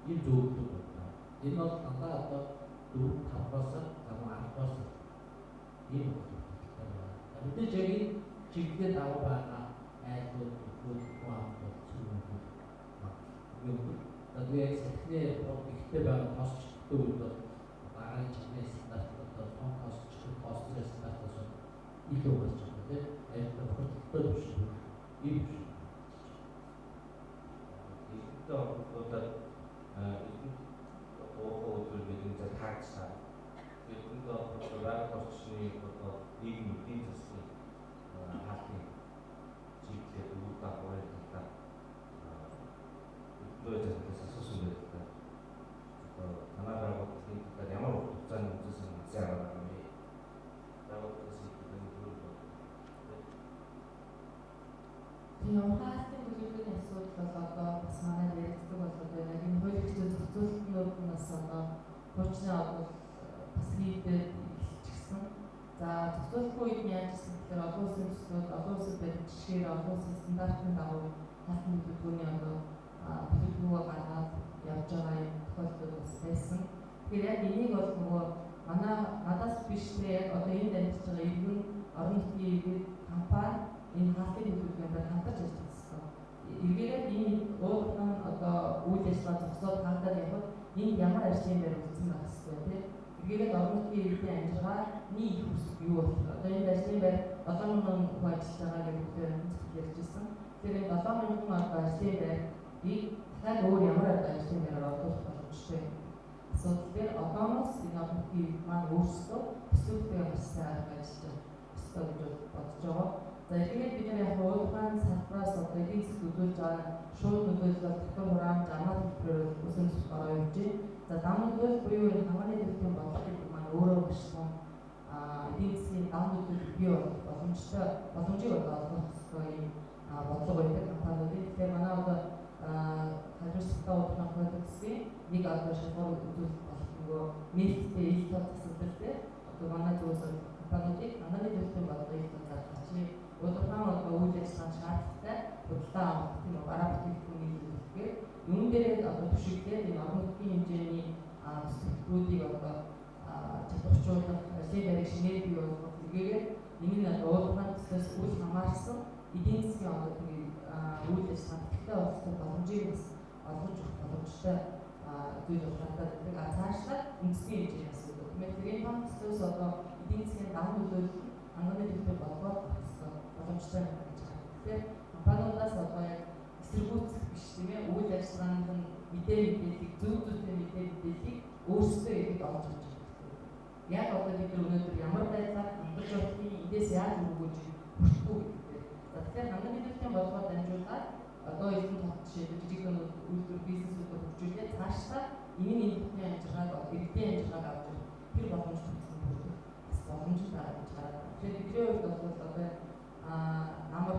Ийм зөөгдөг байна. Энэ бол дандаа одоо 4 5-аас замун 10-аас ийм хөтөлбөртэй байна. Мэдээж яг энэ чиглэлийн дагуу байгаа айлууд хүн амд бол цэвэр юм. За тэгээ яг салхины ихтэй байгаа тоосчтой үед бол агаарын чанарын стандарт одоо том тоосч, тоосны стандартаас илүү гарч байгаа тийм. Аюултай бохирдолтой төвшин ийм төвшин. Эрдэнэтэй холбогдуулаад эрдэнэт уухай үзүүр бидний за таагчлаа. Эрдэнэтэй холбогдуулаад байгаль орчны одоо нийгэм эдийн засгийн хаалтын чиглэлээр дөрөв дагаврын талаар эрдэнэт захирлаас асуусан байдаг. Одоо танай байгууллагын талаар ямар урт хугацааны үзсэн санаа аваад байгаа юм бэ? Байгууллагаас бидний дөрөв бодлого. Тийм, хаалтын төлөвлөгөөний асуудал бол одоо бас манай яригддаг болоод байна. Энэ хууль эрхтэй зохицуултнууд нь бас одоо хуучны одоо бас хийгдээд эхэлчихсэн. За зохицуултгүй үед нь яаж ирсэн гэхээр олон улсын төслүүд, олон улсад байдаг жишгээр олон улсын стандартын дагуу хаалтын төлөвлөгөөний одоо төлөвлөгөөгөө гаргаад явж байгаа юм тохиолдол бас байсан. Тэгэхээр яг энийг бол нөгөө манай надаас биш те яг одоо энд амьдарч байгаа иргэн орон нутгийн иргэд компани энэ хаалтын төлөвлөгөөнд хамтарч ажиллах ёстой. Эргээрээ энэ уулын одоо үйл ажиллагаа зогсоод хаалтаад явхад энд ямар ажлын байр үлдсэн байх ёстой те. Эргээрээ орон нутгийн иргэдийн амжиргааны их өсөх юу болох вэ? Одоо энд ажлын байр 7000 хүн ажиллаж байгаа гэж бүгд ярьж ирсэн. Тэгэхээр энэ 7000 одоо ажлын байрыг дахиад өөр ямар одоо ажлын байраар оруулах боломжтой асуудал дээр одооноос энэ орон нутгийн иргэд маань өөрсдөө төсөөлтөй маш сайн арга ажиллаж ёстой гэж бодож байгаа. За эргээд бид нар яг уулын салбараас одоо эдийн засгт үзүүлж байгаа шууд нөлөөлөл татвар хураамж амаа төлбөрөөр үсэн төсөл ороо явж байна. За дам нөлөөлөл буюу энэ хамгааны төлбөрийн бодлого гэдэг маань өөрөө маш том эдийн засгийн дам нөлөөлөл бий болох боломжтой боломжийг одоо олгох ёстой юм бодлого байдаг компаниудын. Тэгэхээр манай одоо халиулттай уулын кодексын нэг одоо шалгуур үзүүлэлт болох нөгөө нээлттэй ил тод засаглал дээр одоо манай зүгээс компаниудыг хамгааны төлбөрийн бодлогыг зарах чи уулын одоо үйл ажиллагаанд шаардлагатай худалдаа авах тийм үү бараа бүтээгдэхүүний төлөвлөгөөр юун дээрээ одоо түшиглээд энэ орон нутгийн хэмжээний төсвүүдийг одоо чадварчуулах, ажлын байрыг шинээр бий болгох зэрэгээр энэ нь одоо уулын төслөөс үл хамаарсан эдийн засгийн одоо тэр үйл ажиллагаанд идэвхтэй оролцох боломжийг бас олгож өгөх боломжтой зүйл болохоор байдаг. А цаашлаад үндэсний хэмжээний асуудал. Тийм ээ, тэр том төслөөс одоо эдийн засгийн дам нөлөөлөл нь ханганы төлбөр болгоод боломжтой байна гэж харагдав. Тэгэхээр компаниудаас одоо яг эсэргүүцэх биш тийм ээ, үйл ажиллагаанд нь мэдээллийг зөв зүйтэй мэдээллийг өөрсдөө иргэд олж авч хэрэгтэй. Яг одоо бид нар өнөөдөр ямар байдлаар хангаж явахыг эндээс яаж өргөж хүртэхгүй гэдэг дээр. За тэгэхээр ханганы төлбөрийн бодлогоор дамжуулаад одоо эрдэнэ тод жишээлбэл жижиг дунд үйлдвэр бизнесүүдэд хөгжүүлээд цаашдаа энэ нь энэ амжиргааг иргэдийн амжиргааг авч ирэх тэр боломж төвцөн бүрдэх бас боломжтой байгаа гэж хараад байна. Тэгэхээр бидний хувьд бол одоо намар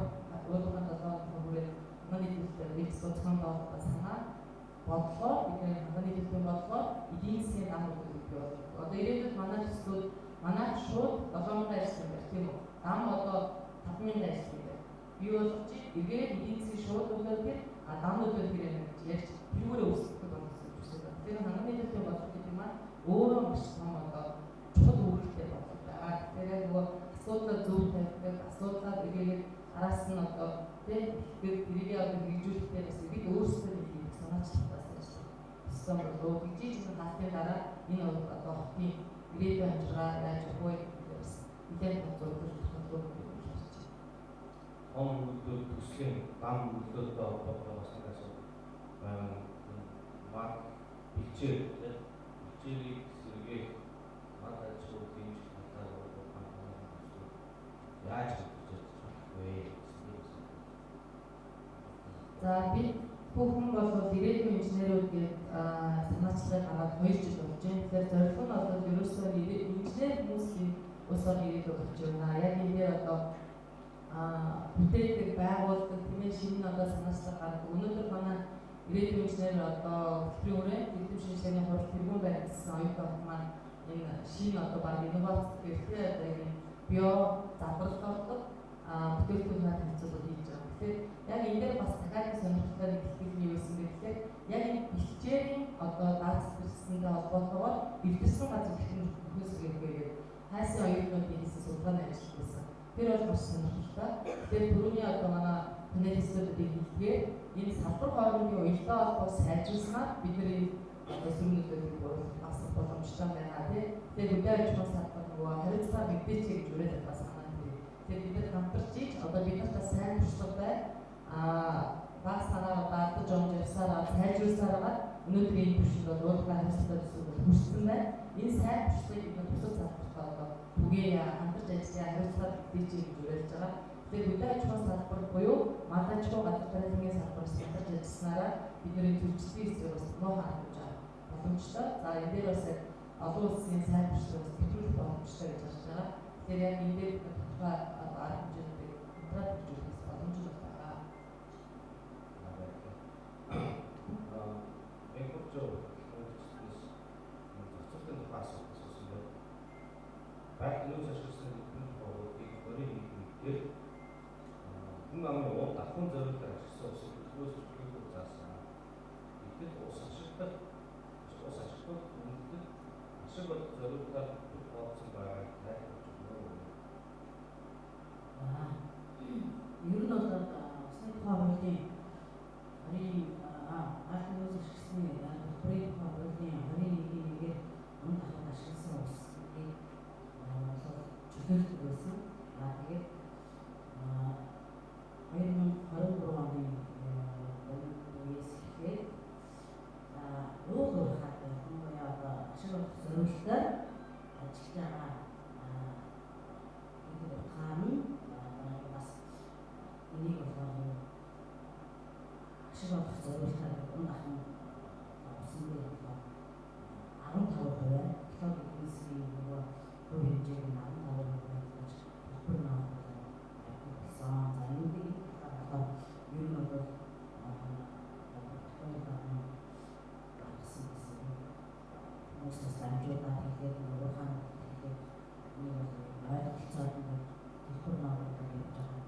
уулын долоон хүрээд ханганы төлбөр экспо зохион байгуулалтаа санаа бодлогоор бидний ханганы төлбөрийн бодлогоор эдийн засгийн дам үзүүлэх бий болно. Одоо ирээдүйд манай төслүүд манай шууд 7000 ажилласан байх тийм үү? Дам одоо 5000 ажилласан байх. Бий болгож эргээд эдийн засгийн шууд нөлөөлөл дам нөлөөлөл хэрэг гэж ярьж тэрүүрээ өсгөх болно гэж үздэг. Тэгэхээр ханганы төлбөрийн бодлого гэдэг маань өөрөө маш том одоо чухал үүрэгтэй бодлого байгаа. Тэгэхээр нөгөө асуудлаа зөв тавьдаг, асуудлаа эргээд араас нь одоо тийм тэрийг одоо хэрэгжүүлэхдээ бас бид өөрсдөө нэг юм санаачлалтаас ажиллах ёстой болов гэж чинь хаалтын дараа энэ одоо хотын ирээдүйн амжиргаа яаж өгөх вэ гэдэг бас нэлээд зөвлөж тодорхой гэж харж байна. Том үйлдвэр төслийн дам нөлөөлөлтэй холбоотой бас нэг асуудал байгаа. Мал бэлчээр тийм бэлчээрийг сэргээх мал аж ахуй дэмжих талаар компани яаж хөтлөж ажиллах вэ? За бид бүхэн бол ирээдүйн инженерүүд гээд санаачлагыг гаргаад 2 жил болж байна. Тэгэхээр зорилго нь бол ерөөсөө инженер хүмүүсийн улс орны ирээдүй болж байна. Яг энэ дээр одоо бүтээдэг, байгуулдаг тийм ээ шинэ одоо санаачлаг гаргадаг. Өнөөдөр манай ирээдүйн инженер одоо хөтөлбөрийн хүрээнд эрдэм шинжилгээний хурал тэргүүн баримтсан оюутан охин маань энэ шинэ одоо баг инновац гэх тийм одоо энэ био задралд ордог бүтээгдэхүүн харилцуулга хийж байгаа. Тэгэхээр яг энэ дээр бас дахиад сонирхолтой нэг хэлбэл нь юу байсан бэ гэхээр яг энэ бэлчээрийн одоо дац зэрсэнтэй холбоотойгоор эвдэрсэн газар хэрхэн нөхөөс гэх вэ гэдэг хайсан оюутнуудын хийсэн судалгааны ажил байсан. Тэр бол маш сонирхолтой. Тэгэхээр түрүүний одоо манай панелистуудыг хэлдгээр энэ салбар хоорондын уялдаа холбоог сайжруулснаар бидний одоо сөрөг нөлөөллийг бууруулах бас боломжтой байна тий. Тэгэхээр хөдөө аж ахуйн салбар нөгөө хариуцлага мэдээч гэж уриалах бас санаа тэр. Тэгэхээр бид нар хамтарч иж одоо бид нарт сайн туршлага байна. Баг санаагаар даатаж онж явсараа сайжруулсараа өнөөдөр энэ түвшинд бол уулын хариуцлагатай төсөв бол хүрсэн байна. Энэ сайн туршлагыг бид нар бусад салбартаа одоо түгээе, хамтарч ажиллая, хариуцлага мэдээч гэж уриалж байгаа. Тэгэхээр хөдөө аж ахуйн салбар буюу мал аж ахуй газар тариалангийн салбараас хамтарч ажилласанараа бидний зөрчлийн эсрэг бас муухай арга хэмжээ боломжтой. За энэ дээр бас яг олон улсын сайн туршлага бас нэвтрүүлэх боломжтой гэж харж байгаа. Тэгэхээр яг энэ дээр бид тодорхой арга хэмжээнүүдийг хамтраад хэрэгжүүлэх боломж байгаа. Зохицуултын тухай асуулт асуусан байна. Байгаль нөөц ашигласан бидний тухай хуулийг 21 дээр хүн амын уул давхун зориултаар ашигласан усыг төлөвөөс чөлөөлөх заасан. Гэтэл ус ашиглах ус ашиглах үндэд ашиг болох зориултаар төлбөр тооцсон байгааг тайлбарлаж өгнө. Ер нь бол усны тухай хуулийн 20 байгалийн нөөц ашигласны төлбөрийн тухай хуулийн 21-ийн 1-ээр мөн давхад ашигласан усыг бол чөлөөлдөг байсан. За тэгээд 2023 оны үеэс эхлээд за уул уурхай ялангуяа одоо ашиг олох зориултаар ажиллаж байгаа гэдэг утгаар нь бас энийг болохоор ашиг олох зориултаар үн ахын усан дээр болохоор 15% экологи эдийн засгийн нөгөө хувь хэмжээг нь 15% гэж төлбөр наах явдаг болсон. За энэ талаар болохоор ер нь бол протокол гаргасан гэсэн хүмүүс бас дамжуулаад хэлээд нөгөө хаан хэлээд нэг бол ойлголцоод ингээд төлбөр наах явж байгаа.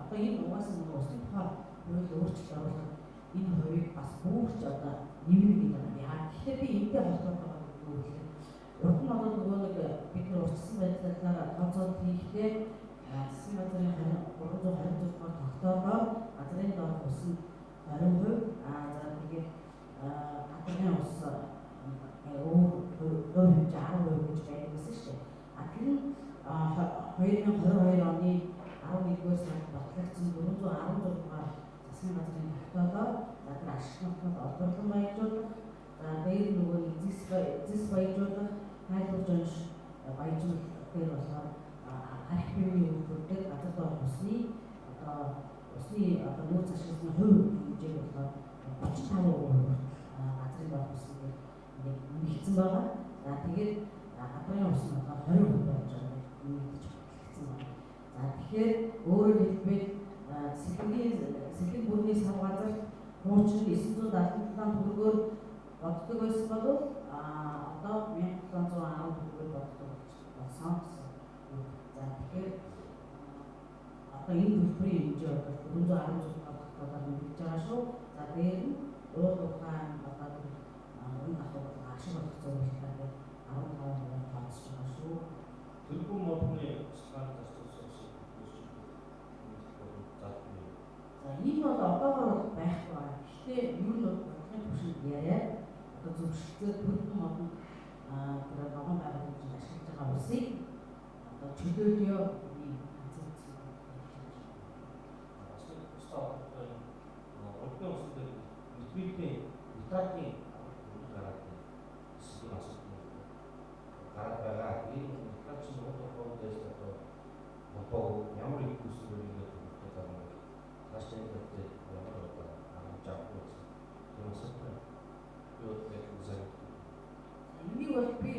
Одоо энэ угаасаа нөгөө усны тухай хууль өөрчлөлт оруулахад энэ хувийг бас бүрч одоо нэмнэ гэдэг юм. Яа тэгэхээр би энэтэй холбоотой байгаа гэдэг үг хэлээ. Урд нь бол нөгөө нэг бид нар урьдчилсан байдлаар тооцоод хийхдээ засгийн газрын 326 дугаар тогтоолоор газрын доорх ус нь 20%, за тэгээд гадрын ус өөр хувь хэмжээ 10% гэж байдаг байсан шүү дээ. Тэр нь 2022 оны 11-р сард батлагдсан 416 дугаар засгийн газрын тогтоолоор за тэр ашиг нутгад олборлон баяжуулах, за дээр нөгөө эзэс баяжуулах, тайлбарж унш баяжуулах дээр болохоор арх бивний үйлдвэр дээр газар доорх усны одоо усны одоо нөөц ашигласны хувь хэмжээг болохоор 35% газрын доорх усны дээр ингээд нэмэгдсэн байгаа. За тэгээд гадрын ус нь болохоор 20% байж байгаа нэмэгдэж батлагдсан байна. За тэгэхээр өөрөөр хэлбэл сэлэг бүрний сав газарт хуучин 977 төгрөгөөр боддог байсан бол одоо 1710 төгрөгөөр боддог болсон гэсэн үг. За тэгэхээр одоо энэ төлбөрийн хэмжээ бол 416 дугаар тогтоолоор нэмэгдэж байгаа шүү. За дээр нь уул уурхай одоо тэр үн давхар бол ашиг олох зорилгоор 15% тооцож байгаа шүү. Төлбөр модны судалгааны зарцуулсан усыг заасан. За энэ бол одоогоор бол байхгүй байна. Гэхдээ ер нь бол бодлогын түвшинд яриад одоо зөвшөлтөөр төлбөр модонд тэр ногоон байгууламжинд ашиглаж байгаа усыг одоо чөлөөлөё ийм концепц бас нэг тусдаа холбоотой урдны усан дээр нитритийн нитратын гараад гэсэн юм асуудал гараад байгаа. Энэ нитрат чинь уул уурхай одоо холбоо ямар их үүсвэр ингээд төгөлтэй байгаа юм бэ? Цааш энэ талаар ямар одоо арга авах вэ гэсэн юм асуудал. Би бол яг үзэж Энийг бол би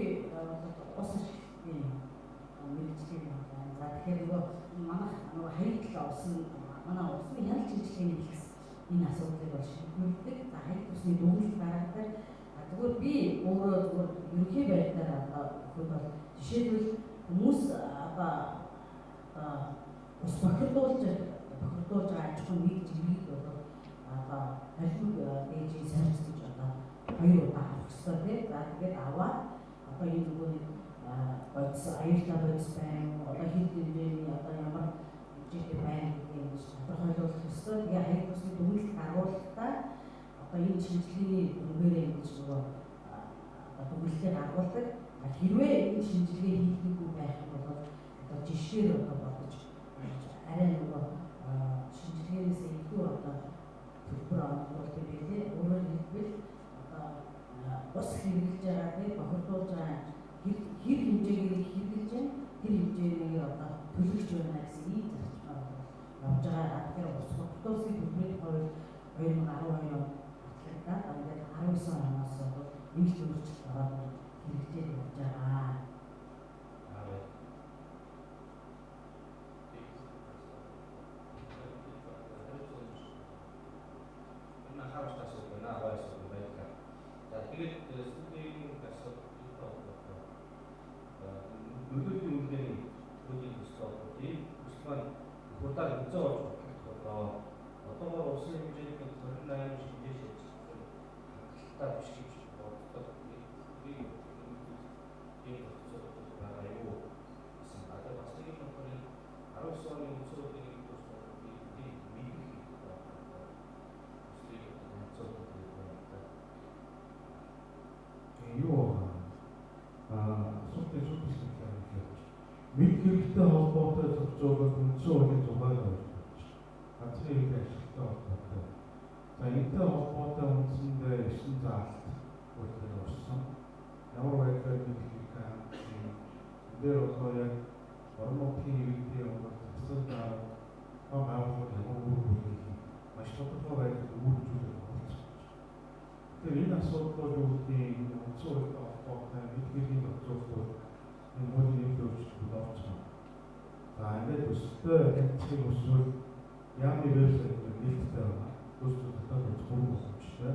ус ашиглалтын мэргэжлийн байна. За тэгэхээр нөгөө манайх нөгөө хаягдл усан манай усны хяналт шинжилгээний хэлс энэ асуудлыг бол шийдвэрлэдэг. За хаягдл усны дүгнэлт гаргадаг. Зүгээр би өөрөө зүгээр ерөнхий байдлаар одоо өгөхөд бол жишээлбэл хүмүүс одоо ус бохирдуулж байгаа аж ахуйн нэг жиргэг бол одоо холимог дээжийн сорьц гэж одоо 2 удаа авах ёстой тий. За тэгээд аваад одоо энэ нөгөө нэг бодис аюултай бодис байна. Одоо хэд хэмжээний одоо ямар хэмжээтэй байна гэдгийг ингэж тодорхойлох ёстой. Тэгээ хаяг тусны дүгнэлт гаргуулахдаа одоо энэ шинжилгээний дүнгээрээ ингэж нөгөө одоо дүгнэлтийг гаргуулдаг. Хэрвээ энэ шинжилгээ хийгдээгүй байх юм бол одоо жишгээр одоо бодож арай нөгөө шинжилгээнээс илүү одоо төлбөр олгуулдаг байлээ. Өөрөөр хэлбэл одоо ус хэрэглэж байгаа тийм бохирдуулж байгаа хэр хэмжээгээр хэрэглэж байна, тэр хэмжээгээр одоо төлөгч байна гэсэн ийм зарчмаар явж байгаа. Тэгэхээр ус бохирдуулсны төлбөрийн тухай 2012 онд батлагдаад ингээд 19 оноос бол нэмэлт өөрчлөлт ороод хэрэгжээд явж байгаа. Энэ харамсалтай асуудал байна. Гоё асуудал байлаа. За тэгээд сүүлийн асуудал юу холбоотой нөлөөлийн үнэлгээний хуулийн төсөл холбоотой ийм төсөл маань хурдаар хэзээ орж батлагдах болоо. Одоогоор улсын хэмжээнд 28 шинжээ шийдсэн хангалттай биш гэж боддог. Тэрийг ийм зохицуулалт байгаа юу гэсэн. Одоо бас нэг юм болохоор энэ 19 оны үндсэн хуулийн нэгдүгээр суурийг мэдэх хэрэгтэй байна. Төслийг танилцуулах хэрэгтэй байна. Юу асуултын шууд хэсэг хэлж. Мэд хэрэгтэй холбоотой зохицуулалт үндсэн хуулийн зургааг ойлгож газрын эрх ашигтай холбоотой. За энэтэй холбоотой үндсэндээ 9 заалт хуулиар орсон. Ямар байдлаар мэдэх хэрэгтэй хандсан. Энэ дээр одоо яг орон нутгийн иргэдийн Монгол засаг дарга тухайн байгууллага ямар үүрэг хүлээх маш тодорхой байдлаар үүрэгжүүлэх оролцож. Тэгэхээр энэ асуудлууд юу гэдгийг энэ үндсэн хуультай холбоотой мэд хэргийн зохицуулалтууд энэ хуулийн нэмэлт өөрчлөлтүүд орсон. За ингээд төсөлтөй танилцахыг хүсвэл яамны вебсайт дээр нээлттэй байна. Төсөл дотоод бүрэн боломжтой.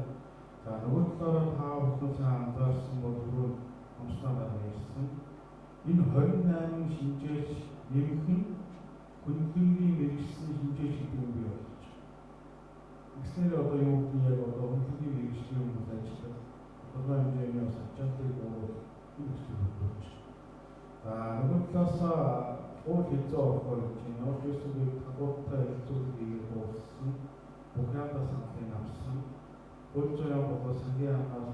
За нөгөө талаараа та бүхэн сайн анзаарсан бол түрүүн Номснаа дараа ярьсан. Энэ 28 шинжээч нэмэх нь хөндлөнгийн мэргэжсэн шинжээч гэдэг юм бий болж байна. Ингэснээр одоо юу гэдэг нь яг одоо хөндлөнгийн мэргэжлийн хүмүүс ажиллах тодорхой хэмжээний бас ачаалтыг бууруулах энэ төслийг хөдөлгөж. За нөгөө талаас хууль хэзээ орохоор гэж байна. Ямар ч байсан би талуудтай хэлцүүлэг хийгээд дууссан. Бүх яндаа саналыг авсан. Хууль зүйн яам болоо сангийн яамнаас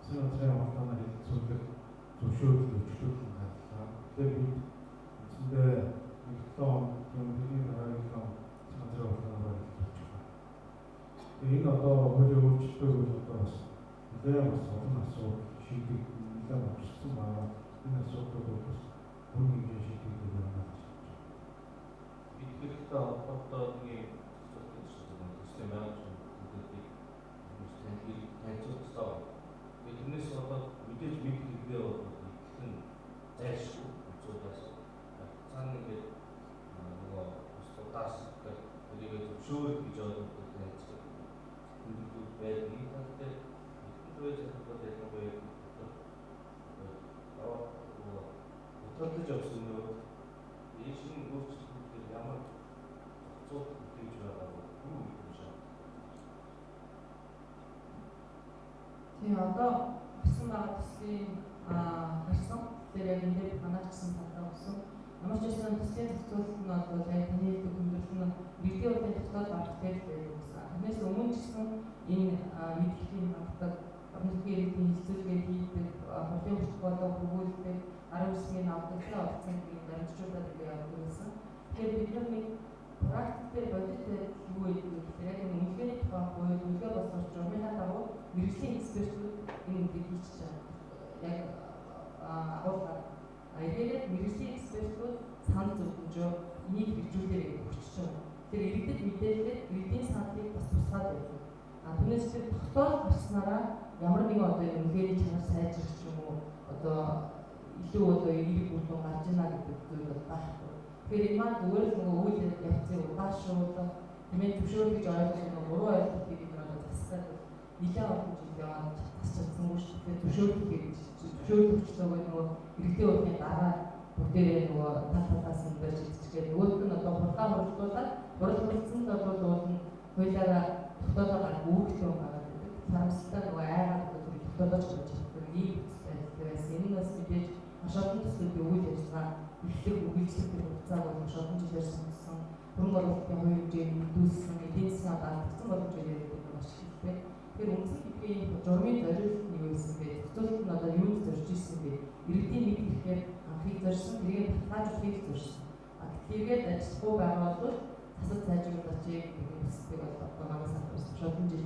засгийн газрын холбооноор хэлцүүлэх зөвшөөрөл өчлөлт гарлаа. Тэгэхээр бид үндсэндээ нэг 7 хоног юм тэрний дараагийн 7 засгийн газрын холбооноор хэлцүүлж байгаа. Тэгээ энэ одоо хуулийн өөрчлөлтөөр бол одоо бас нэлээд бас олон асуудал шийдэгдэн нэлээд болчихсон байгаа. Энэ асуудлууд бол бас бүрэн хэмжээ шийдэгдэх юм байна гэж бодож байна. Бид хэрэгтэй холбоотой нэг зохицуулалтын төслийн менежмент зүйлүүдийг хүмүүс танилцуулах хэрэгтэй. Тэгээд тэрнээс болоод мэдээж мэдэх хэрэгээ бол итгэн зайлшгүй үзүүлээс цаана ингээд нөгөө бусдаас тэрийг зөвшөөрөх гэж ойлгодог танилцах хүндрэлүүд байдаг. Энэ тал дээр эрдэм түвээ захирлууд ялангуяа одоо бодолдож явсан юм. Энэ шинэ өөрчлөлтүүд ямар зохицуулалт бүтээж байгаа вэ? Юу гэдэг юм шиг. Тийм одоо гарсан байгаа төслийн харсан. Тэгэхээр яг энэ дээр манайх ч гэсэн санаа өгсөн. Ямар ч байсан төслийн зохицуулалт нь бол яг таны хэлдэг хүндрэл нь иргэдийн хуулийн тогтоол гарах дээр л байдаг гэсэн. Тэрнээс өмнө ч гэсэн энэ мэдлэгийг хангдаг, орон нутгийн иргэдийн хэлцүүлгээ хийдэг, хурлын хүч болон хөгүүлдэг, гарын үсгийг авдаг, тэр орцсон гэдэг баримтжуулаад ингэ явдаг гэсэн. Тэгэхээр бид нар нэг практик дээр бодит байдал юу гэдэг вэ гэхээр яг энэ үнэлгээний тухай хууль, үнэлгээ боловсруулах журмынхаа дагуу мэргэжлийн экспертүүд энэ үгийг хийчихэж байгаа. Яг агуулгаар эргээгээд мэргэжлийн экспертүүд санал зөвлөмжөө энийг хэрэгжүүлээрэй гэж өгчөж байгаа. Тэгэхээр иргэдэд мэдээлэлээр иргэдийн саналыг бас тусгаад байдаг. Түүнээс тэр тогтоол гарснараа ямар нэгэн одоо энэ үнэлгээний чанар сайжрах ч юм уу одоо илүү одоо эерэг үр дүн гарч ийна гэдэг зүйл бол байхгүй. Тэгэхээр энэ маань зүгээр л нөгөө үйл явцыг удаашруулах, тэмээ зөвшөөрөл гэж ойлгох нөгөө буруу ойлголтыг бид нар одоо засах гэдэг нэлээд олон жил яваад засч чадсангүй шүү дээ. Зөвшөөрөл гэж зөвшөөрөл өгчлөө нөгөө иргэдийн хуулийн дараа бүгдээрээ нөгөө тал талаас нь барьж идчихээд нөгөөх нь одоо хурдаа хурдуулаад хурал хурдсанд бол уул нь хуулиараа тогтоолоо гарах үүрэгтэй юм байгаа гэдэг. Харамсалтай нөгөө айгаад одоо тэр тогтоолооч болж чаддаг ийм байдалтай байсан. Энэ нь бас мэдээж маш олон төслүүдийн үйл ажиллагаа эхлэх үргэлжлэх тэр хугацааг бол маш олон жилээр сонссон. хөрөнгө оруулалтын хувь хэмжээний нэгдүүлсэн, эдийн засгийн одоо алдагдсан боломжоор яриад байгаа маш хэрэгтэй. Тэгэхээр үндсэн гэдгийн журмын зориулт нь юу байсан бэ? Зохицуулалт нь одоо юунд зорж исэн бэ? Иргэдийн нэг ихээр анхыг зорьсон, тэрийг баталгаажуулахыг зорьсон. А гэтэл эргээд ажиллахгүй байгаа бол засаг сайжруулаач гэдэг төсөлтийг бол одоо манай салбар шодон жил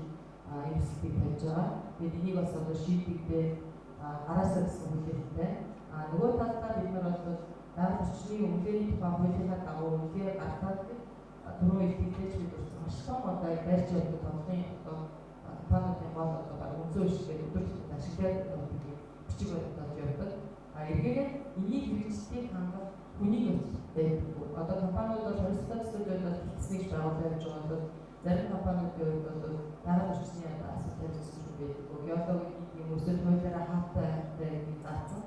энэ төсөлтийг тавьж байгаа. Тэгээд энийг бас одоо шийдэгдээ гараасаа гэсэн хүлээлттэй. А нөгөө талдаа бид нар бол байгаль орчны үнэлгээний тухай хуулийнхаа дагуу үнэлгээ гаргаад түрүүн илтгэлж бид урьдчилан маш том одоо барьж явдаг тоглолтын одоо компаниудын гол одоо баг үнцэн үшгээд өдөр тутмын ашиглаад явдаг бичиг баримталж явдаг. А эргээгээд энэний хэрэгжилтийг хангах хүний нөөц байдаггүй. Одоо компаниуд бол хариуцлагатай төсөл бол хэлтснийг байгуулж явж байгаа бол зарим компаниудын хувьд бол байгаль орчны асуудал хариуцсан байдаггүй. Геологийн юм өсөл хуулиараа хаатай гэдэг заасан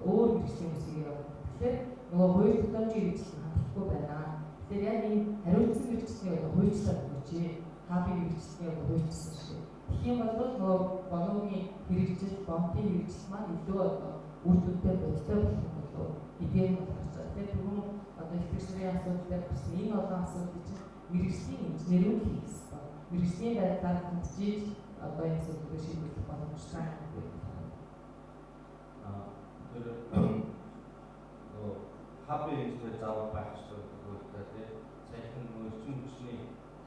өөр мэргэжлийн хүмүүсийг явуулдаг. Тэгэхээр нөгөө хууль тогтоомжийн хэрэгжил нь хангалтгүй байна. Тэгэхээр яг энэ хариуцсан мэргэжлийн одоо хуульчлаад өгч, хабын мэргэжлийн одоо хуульчилсан шиг. Тэгэх юм бол нөгөө боноогийн хэрэгжил, бонтын хэрэгжил маань илүү одоо үр дүнтэй бодиттой болох юм болов гэдгээр нь гарч байгаа. Тэгэхээр түрүүн одоо илтгэгч нарын асуудал дээр гарсан энэ олон асуудлыг чинь мэргэжлийн инженерүүд хийх ёстой. Мэргэжлийн байдлаар хандж иж одоо энэ асуудлыг шийдэх боломжтой гэдэг. Тэр нөгөө хабын инженер заавал байх ёстой гэдэг хуультай тийм. Саяхан нөгөө эрчим хүчний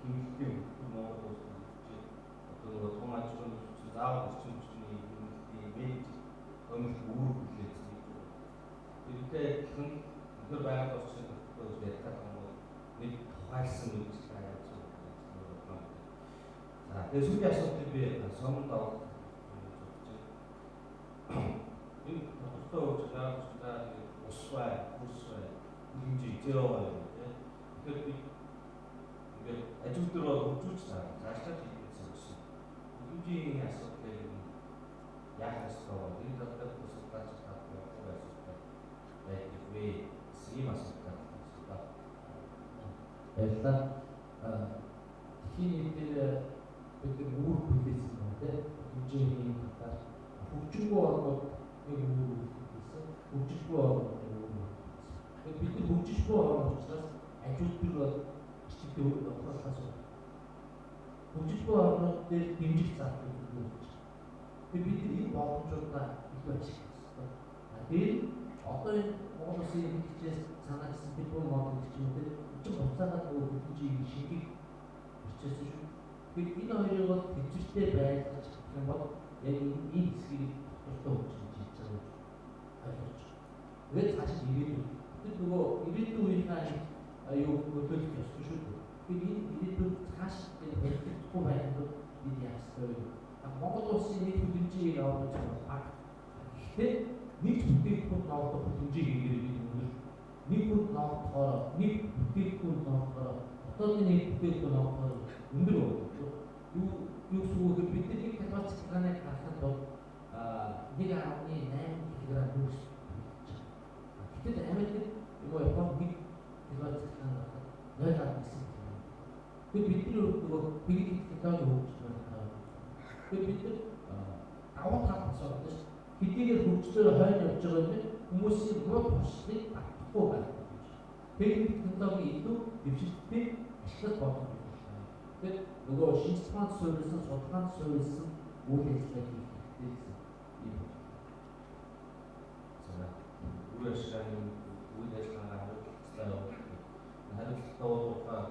хэмнэлтийн хөтөлбөр Монгол улсад хэрэгжиж одоо нөгөө тун аж ахуйн хүчин заавал эрчим хүчний хэмнэлтийн менеж томилт үүрэг хүлээсэн гэж байна. Тэрнтэй адилхан өндөр байгаль орчны хөтөлбөр гэж ярих гэх юм бол нэг тухайлсан мэргэжил байгаа зүйл гэж байна. За тэгээ сүүлийн асуултыг би сомонд авах гэж бодож байна. Энэ тодорхой хөгжил байгаль орчин за ус бай, хөрс бай, хэмжээ зеро бай тийм. Тэгэхээр би ингээд аж үйлдвэр бол хөгжүүлж цаашлаад хийх гэсэн. Хөгжимийн асуудлыг яах ёстой вэ? Энэ тал дээр судалгаач таах асуудал байдаг вэ? Ийм асуудал байна. Баярлалаа. Дэлхийн нийтээр бид нар үүрэг хүлээсэн байна тийм. Хөгжимийн талаар хөгжингүй орнууд нэг үүрэг хүлээсэн, хөгжихгүй орнууд нэг үүрэг хүлээсэн. Тэгэхээр бид нар хөгжихгүй орн учраас аж үйлдвэр бол эрчимтэй ухралаас хөгжихгүй орнууд дээр дэмжих зардлыг илүү болж байна. Тэгэхээр бид нар энэ боломжуудаа илүү ашиглах ёстой. А дээр одоо энэ Монгол улсын хичээс санаачсан тэрбум модуль гэх юм уу чинь буцаагаад нөгөө хөгжимийн шингийг бичээсэн шүү. Тэгэхээр энэ хоёрыг бол тэнцвэртэй байлгаж чадах юм бол яг энэ хэсгийг тодорхой хөгжиж хийж байгаа гэж ойлгож байна. Тэгээд цааш ирээдүйн бид нөгөө ирээдүйн үеийнхаа юу нөлөөлөх ёстой шүү дээ. Тэгэхээр энэ ирээдүйн цааш энэ баригдахгүй байх нь бид яах ёстой вэ? Монгол улсын нийт хөгжимийг авах гэж байна. Гэхдээ нэг бүтээгдэхүүн новдох хөгжимийг хийгээр бид өндөр нэг хүнд новдохоор нэг бүтээгдэхүүн новдохоор дотоодын нэг бүтээгдэхүүн новдохоор өндөр болдог. Юу гэсэн үг вэ? Бид нэг киловатт цахилгааныг харахад бол 1.8 кг нүүрс болж байгаа. Гэтэл Америкт юм уу Японд 1 киловатт цахилгаан гарахад 0.9 кг. Тэгэхээр бидний хувьд нөгөө техник технологи хөгжиж байна. Тэгэхээр бид нар давуу тал бас байна шүү. Хэдийгээр хөгжлөөр хойно явж байгаа юм хүмүүсийн муу туршлагыг давтахгүй байх гэж. Техник технологи илүү дэвшилттэй ашиглах боломж байна. Тэгэхээр нөгөө шинжлэх ухаанд суурилсан, судалгаанд суурилсан үйл ажиллагаа хийх хэрэгтэй гэсэн юм байна. За үйл ажиллагааны үйл ажиллагаа хариуцлагатай явуулах. Хариуцлагатай уулзах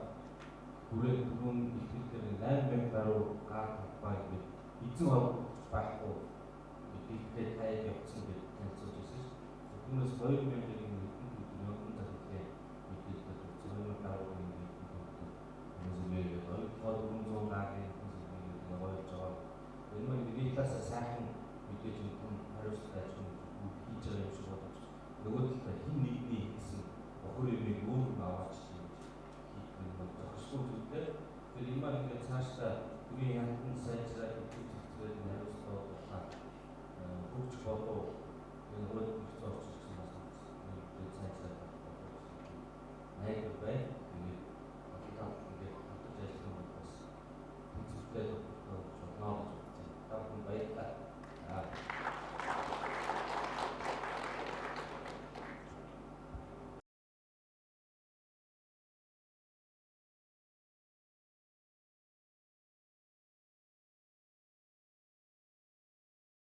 хүрээ түрүүн илтгэл дээр 8000 гаруй гар компани гэдэг эзэн холбогдож байхгүй дэлхийд таяад явцсан гэж танилцуулж байсан шүү. Түүнээс 2000-ын хэдэн мянган захидлын мэдээлэлд үзсэн 2000 гаруй хэдэн хүмүүс нэрээ 2400 гаруй хүмүүс нэрээ гоёж байгаа. Энэ маань нэг талаасаа сайхан мэдээж энэ том хариуцлагатай ажил хийж байгаа юм шиг бодож нөгөө талдаа хин нэгний хийсэн бохор юмыг өөр хүн аваач хийх нь бол зохисгүй зүйлтэй. Тэгэхээр энэ маань ингээд цаашдаа бүрийн хяналтанд сайжраад идэвх зохицуулаад энэ хариуцлага бодлоо хөгжих болов энэ хууль зохицуулж